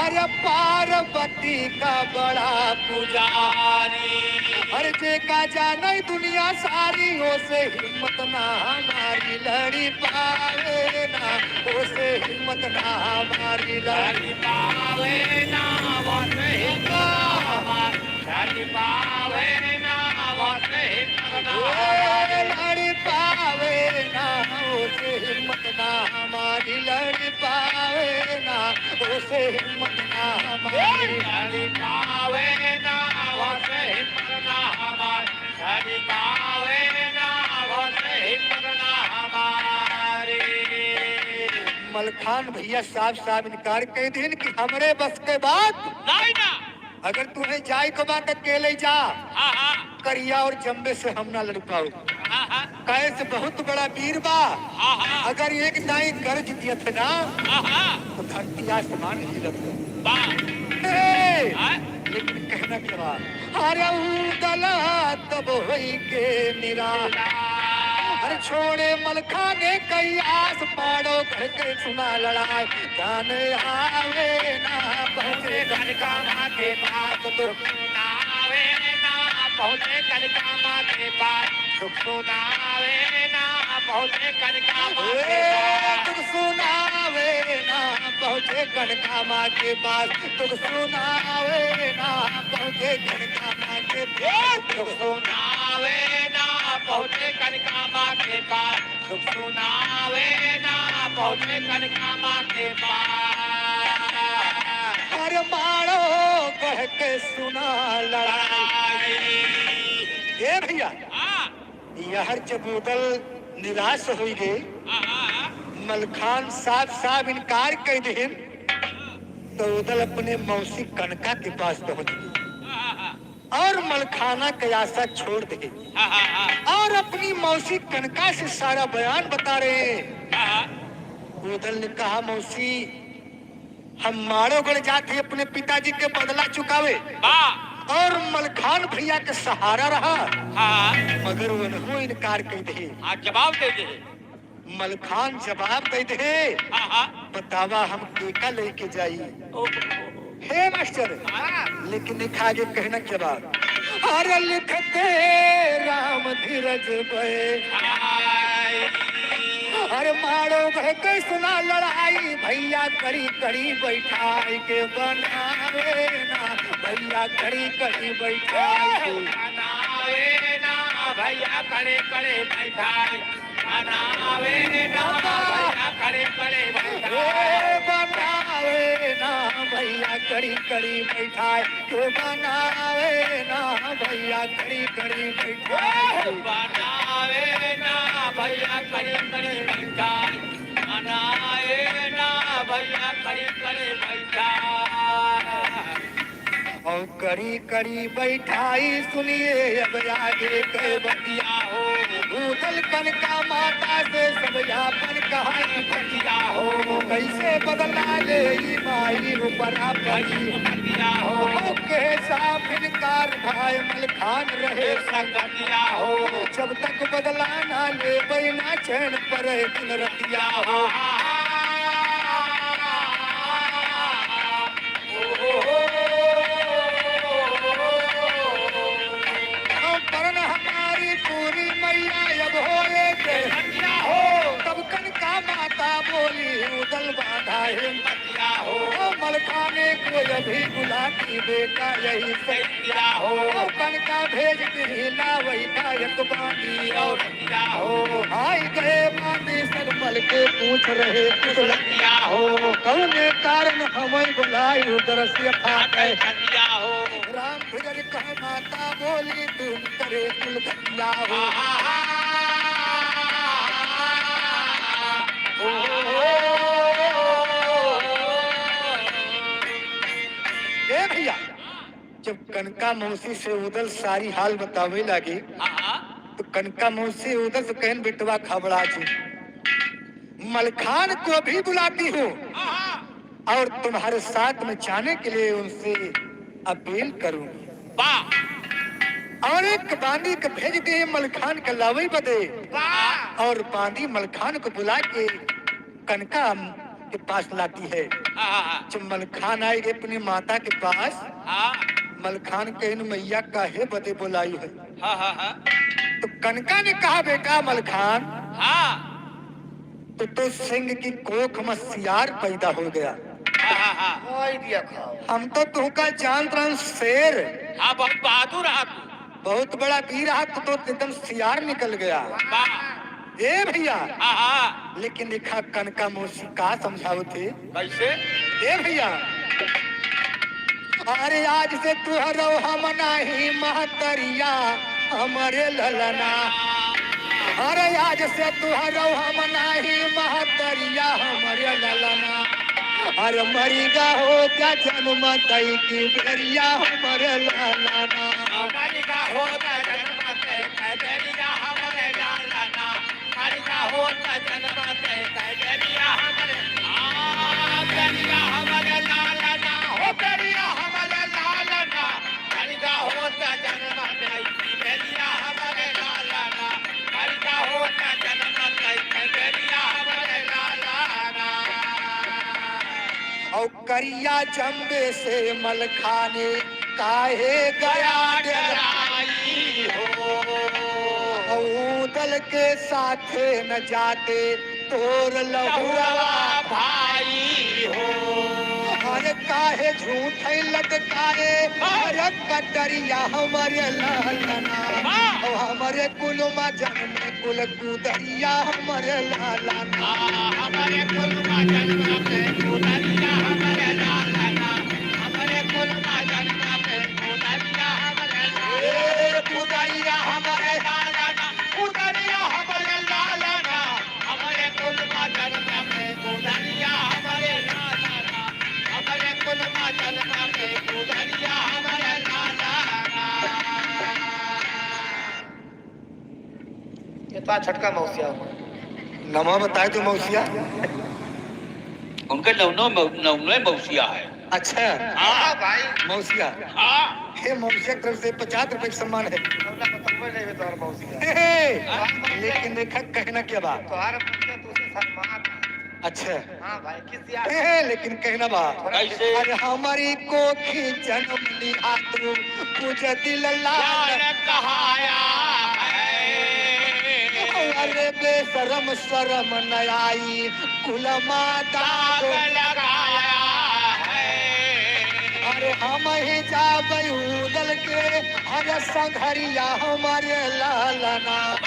अरे पार्वती का बड़ा पुजारी। अरे जेका जाने दुनिया सारी, ओसे हिम्मत ना हमारी लड़ी पावे ना, ओसे हिम्मत ना हमारी लड़ी लड़ी पावे ना, ओसे हिम्मत ना हमारी लड़ी पावे ना, ओसे हिम्मत ना ए, हमारी लड़ी पावे ना, ओसे हिम्मत ना हमारी लड़ी पावे ना, ओसे हिम्मत ना हमारी लड़ी पावे ना, ओसे हिम्मत ना हमारी लड़ी पावे ना, ओसे हिम्मत ना हमारी। मलखान भैया साफ साफ इनकार कइ दिहिन कि हमरे बस के बात नाहीं ना। अगर तुहें जाए के बा त अकेले जा। हाँ, हाँ। करिया और जम्बे से हम ना लड़ पाओ। हाँ, हाँ। काहे से बहुत बड़ा वीर बा। हाँ, हाँ। अगर एक दाईं गरज दियत ना, हाँ, हाँ। तो धरती आसमान हिलत। बा। ए, हाँ। लेकिन कहना क्या बा? अरे ऊ गला तब होई के निरा। अरे छोड़े मलखाने कई आस, माड़ो गढ़ के सुना लड़ाई। जान आवे ना पहुँचे कनका माँ के पास, दुख सुनावे ना पहुँचे कनका माँ के पास, दुख सुनावे ना पहुँचे कनका माँ के ए, पास। दुख सुनावे ना पहुँचे कनका माँ के पास, दुख सुनावे ना पहुँचे कनका माँ के पास, दुख सुनावे ना पहुँचे कनका माँ के पास। दुख सुनावे ना पहुँचे कनका माँ के पास। अरे माड़ो गढ़ के सुना लड़ाई। ए भैया, हाँ। यहर जब उदल निराश होइ गए, हाँ, हाँ, हाँ। मलखान साफ साफ इनकार कइ दिहिन, तो उदल अपने मौसी कनका के पास पहुँच गए। हाँ, हाँ, हाँ। और मलखाना के आशा छोड़ दे। हाँ, हाँ, हाँ। और अपनी मौसी कनका से सारा बयान बता रहे हैं। हाँ, हाँ। उदल ने कहा, "मौसी, हम माड़ोगढ़ जात ही अपने पिताजी के बदला चुकावे। वाह। और मलखान भैया के सहारा रहा।" हाँ। मगर उन्हों इनकार कइ दे। हाँ, जवाब दे दे। मलखान जवाब दे दे, हाँ, हाँ। बतावा हम केका लेके जाई? ओहो। हे मास्टर, हाँ। लेकिन लिखा आगे कहना जवाब। अरे लिखते राम धीरज बे। हाय। अरे माड़ो गढ़ के सुना लड़ाई, भैया कड़ी कड़ी बैठाई के बनावे ना, भैया कड़ी कड़ी बैठाई। बनावे ना, भैया कड़ी कड़ी बैठाई। बनावे ना भैया कड़ी कड़ी बैठाई। ए, बनावे ना भैया कड़ी कड़ी बैठाई। ए, बनावे ना भैया कड़ी कड़ी बैठाई। बनावे ना भैया कड़ी कड़ी बैठाई। बनावे ना भैया कड़ी कड़ी बैठाई। और कड़ी कड़ी बैठाई, सुनिए अब आगे के बतिया हो। भूतल कनका माता से सब यापन कहानी बतिया हो। कैसे बदला ले ई माई ऊपर आपन बतिया हो। के साफ इनकार भाई मलखान रहे संगतिया हो। जब तक बदला ना लेबै ना चैन परे दिन रतिया हो। करन हमारी पूरी मैया अब होए के हटिया हो। तब कनका माता बोली, "उदल बांधा है मतिया हो।" ओ मलखाने को अभी बुलाती बेटा यही सैया हो। ओ कनका भेज दी लावै का एक बांधी और या हो। आई गए बांदी सनमल के पूछ रहे कुछ लगिया हो। कौने कारण हमें बुलाई उधर से फाटे छतिया हो। राम फिर कह माता बोली तुम करे कुल धनिया हो। आहा। ओ। ए भैया, जब कनका मौसी से उदल सारी हाल बतावे लागे, हाँ, हाँ। तो कनका मौसी उदल से कहन, "बेटवा घबरा जी, मलखान को भी बुलाती हूँ हाँ, हाँ। और तुम्हारे साथ में जाने के लिए उनसे अपील करूंगी। वाह। और एक बांदी के भेज दे मलखान के लावे बदे।" वाह। और बांदी मलखान को बुला के कनका के पास लाती है। हाँ, हाँ, हाँ। जब मलखान आए गए अपनी माता के पास, हाँ। मलखान कहिन, "मैया काहे बदे बोलाई है?" हाँ, हाँ, हाँ। तो कनका ने कहा, "बेटा मलखान, हाँ। तो, तो सिंह की कोख में सियार पैदा हो गया।" हाँ, हाँ, हाँ। ओए दिया खाओ। हम तो तुहका जानत रहन शेर। हाँ, बहुत बहादुर रहा तू। बहुत बड़ा वीर रहा, तो, तो एकदम सियार निकल गया। वाह। ए भइया। हाँ, हाँ। लेकिन देखा कनका मौसी का समझावत है। कैसे? ए भइया। अरे आज से तुहरौ हम नाही महतरिया हमरे ललना। अरे आज से तुहरौ हम नाही महतरिया हमरे ललना। अरे मरिगा होता जन्म तई की बेरिया हमरे ललना। मरिगा होता जन्म तई की बेरिया हमरे ललना। मरिगा होता जन्म तई की बेरिया हमरे, आ, बेरिया हमरे ललना, हो बेरिया हमरे ललना। मरिगा होता जन्म तई की बेरिया हमरे ललना। मरिगा होता जन्म तई की बेरिया हमरे ललना। और करिया जम्बे से मलखाने काहे गया डेराई हो। ऊदल के साथे न जाते तोर लहुरवा भाई हो। अरे काहे झूठ है लटकाए, अरे कटरिया हमरे ललना। ओ हमरे कुल मा जन्मे कुल कुदरिया हमरे ललना। हमरे कुल मा जन्मे कुदरिया हमरे ललना। हमरे कुल मा जन्मे कुदरिया हमरे ललना। ए कुदरिया हमरे ललना, कुदरिया हमरे ललना। हमरे कुल मा जन्मे कुदरिया हमरे ललना। हमरे कुल मा जन्मे कुदरिया हमरे ललना। ये तो छोटका मौसिया हुआ। नमवा बताए तो मौसिया। उनके नौनो मौ-, नौनो मौसिया है। अच्छा। हाँ। हाँ भाई। मौसिया। हाँ। हे मौसिया की तरफ से पचास रुपए का सम्मान है। नौना को तंबे नहीं है तोहर मौसिया। हे, हे। हाँ। लेकिन देखा कहना क्या बा। तोहर मौसिया तुझसे सम्मान है। अच्छा। हाँ भाई, किस यार? हे, हे, लेकिन कहना बा। कैसे? अरे हमरी कोखी जन्म लिहा तू, पूज दिल लाल लाल कहाया है। अरे बेशरम शरम न आई, कुल मा दाग दाग लगाया है। अरे हमही जाबै ऊदल के, अरे संघरिया हमरे ललना।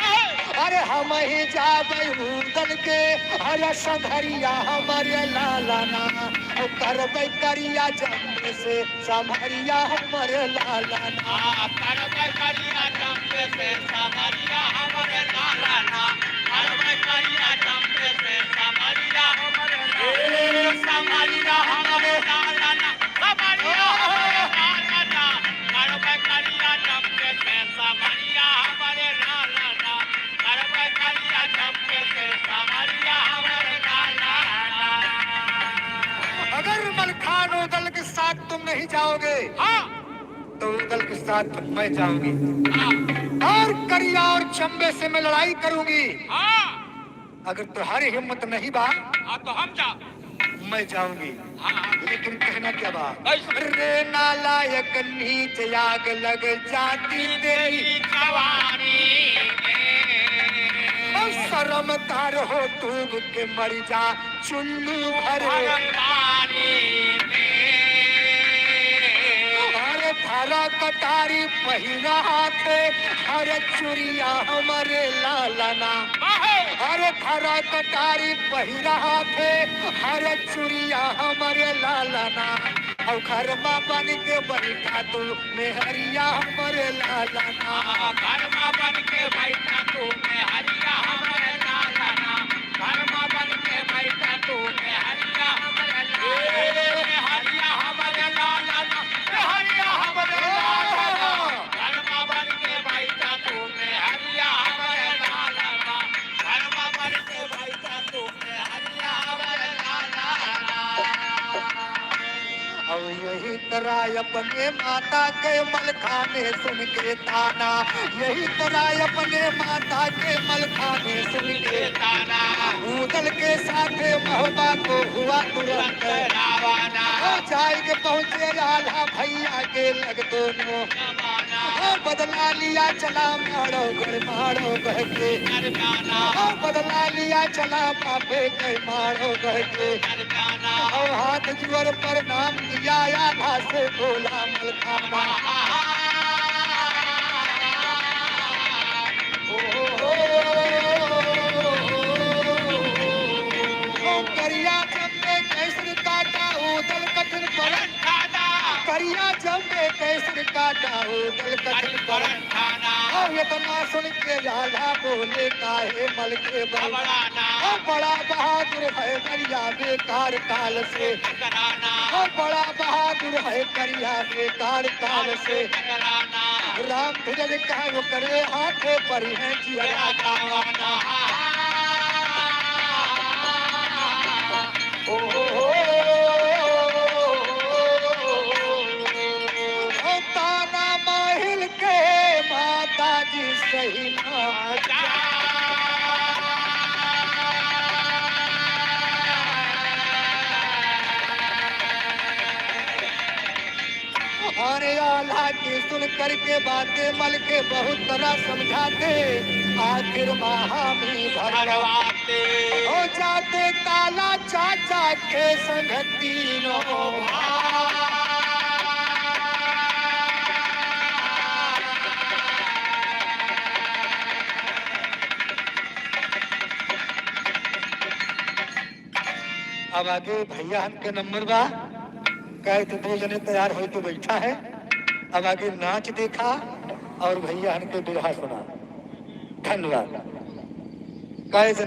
अरे हमही जाबै ऊदल के, अरे संघरिया हमरे ललना। ओ करबै करिया जम्बे से समरिया हमरे ललना। आ, करबै करिया जम्बे से समरिया हमरे ललना। करबै करिया जम्बे से समरिया हमरे ललना। ए, समरिया हमरे ललना। समरिया हमरे ललना। करबै करिया जम्बे से समरिया हमरे ललना। अगर मलखान ऊदल के साथ तुम नहीं जाओगे, हाँ। तो ऊदल के साथ मैं जाऊंगी। हाँ। और करिया और जम्बे से मैं लड़ाई करूंगी। हाँ। अगर तुम्हारी हिम्मत नहीं बा, हाँ, तो हम जा। मैं जाऊंगी। हाँ, हाँ। लेकिन कहना क्या बा? कैसे? रे नालायक नीच आग लग जाती तेरी जवानी में। और शर्म कर हो डूब के मर जा चुल्लू भरे पानी में। अरे धरा कटारी पहिरा हाथे, अरे चुरिया हमरे ललना। अरे धरा कटारी पहिरा हाथे, अरे चुरिया हमरे ललना। और घर मा बन के बैठा तू मेहरिया हमरे ललना। घर मा बन के बैठा तू मेहरिया हमरे ललना। घर मा बन के बैठा तू मेहरिया हमरे ललना। मेहरिया हमरे ललना। मेहरिया हमरे ललना। घर मा बन के बैठा तू मेहरिया हमरे ललना। घर मा बन के बैठा तू मेहरिया हमरे ललना। यही तरह अपने माता के मलखाने सुन के ताना, यही तरह अपने माता के मलखाने सुन के ताना। ऊदल के साथे महोबा को हुआ तुरंत रवाना। ओ जाए के पहुँचे आल्हा भैया के लग दोनों। ओ बदला लिया चला मारो गढ़ मारो बह के। ओ बदला लिया चला बापे के मारो बह के। और हाथ जुअर प्रणाम किया, आधा से बोला मलखाना। ओ, ओ करिया जम्मे कैसन काटा, ऊदल कठिन परन। करिया जम्मे कैसन काटा, ऊदल कठिन परन। और इतना सुन के आल्हा बोले, काहे मल के बल। और बड़ा बहादुर है करिया बेकार काल से। और बड़ा बहादुर है करिया बेकार काल से। राम धीरज कहे ओकरे हाथे पर है जिया। ओ, ताना माहिल के माता जी सही ना। अरे आल्हा की सुन करके बातें मल के बहुत तरह समझाते, आखिर महामी भगवाते। हो जाते काला चाचा के संग तीनों भाई। अब आगे भैया हन के नंबर बा, कहे तो दो जने तैयार होई तो बैठा है। अब आगे नाच देखा और भैया हन के बिरहा सुना। धन्यवाद। कहे जन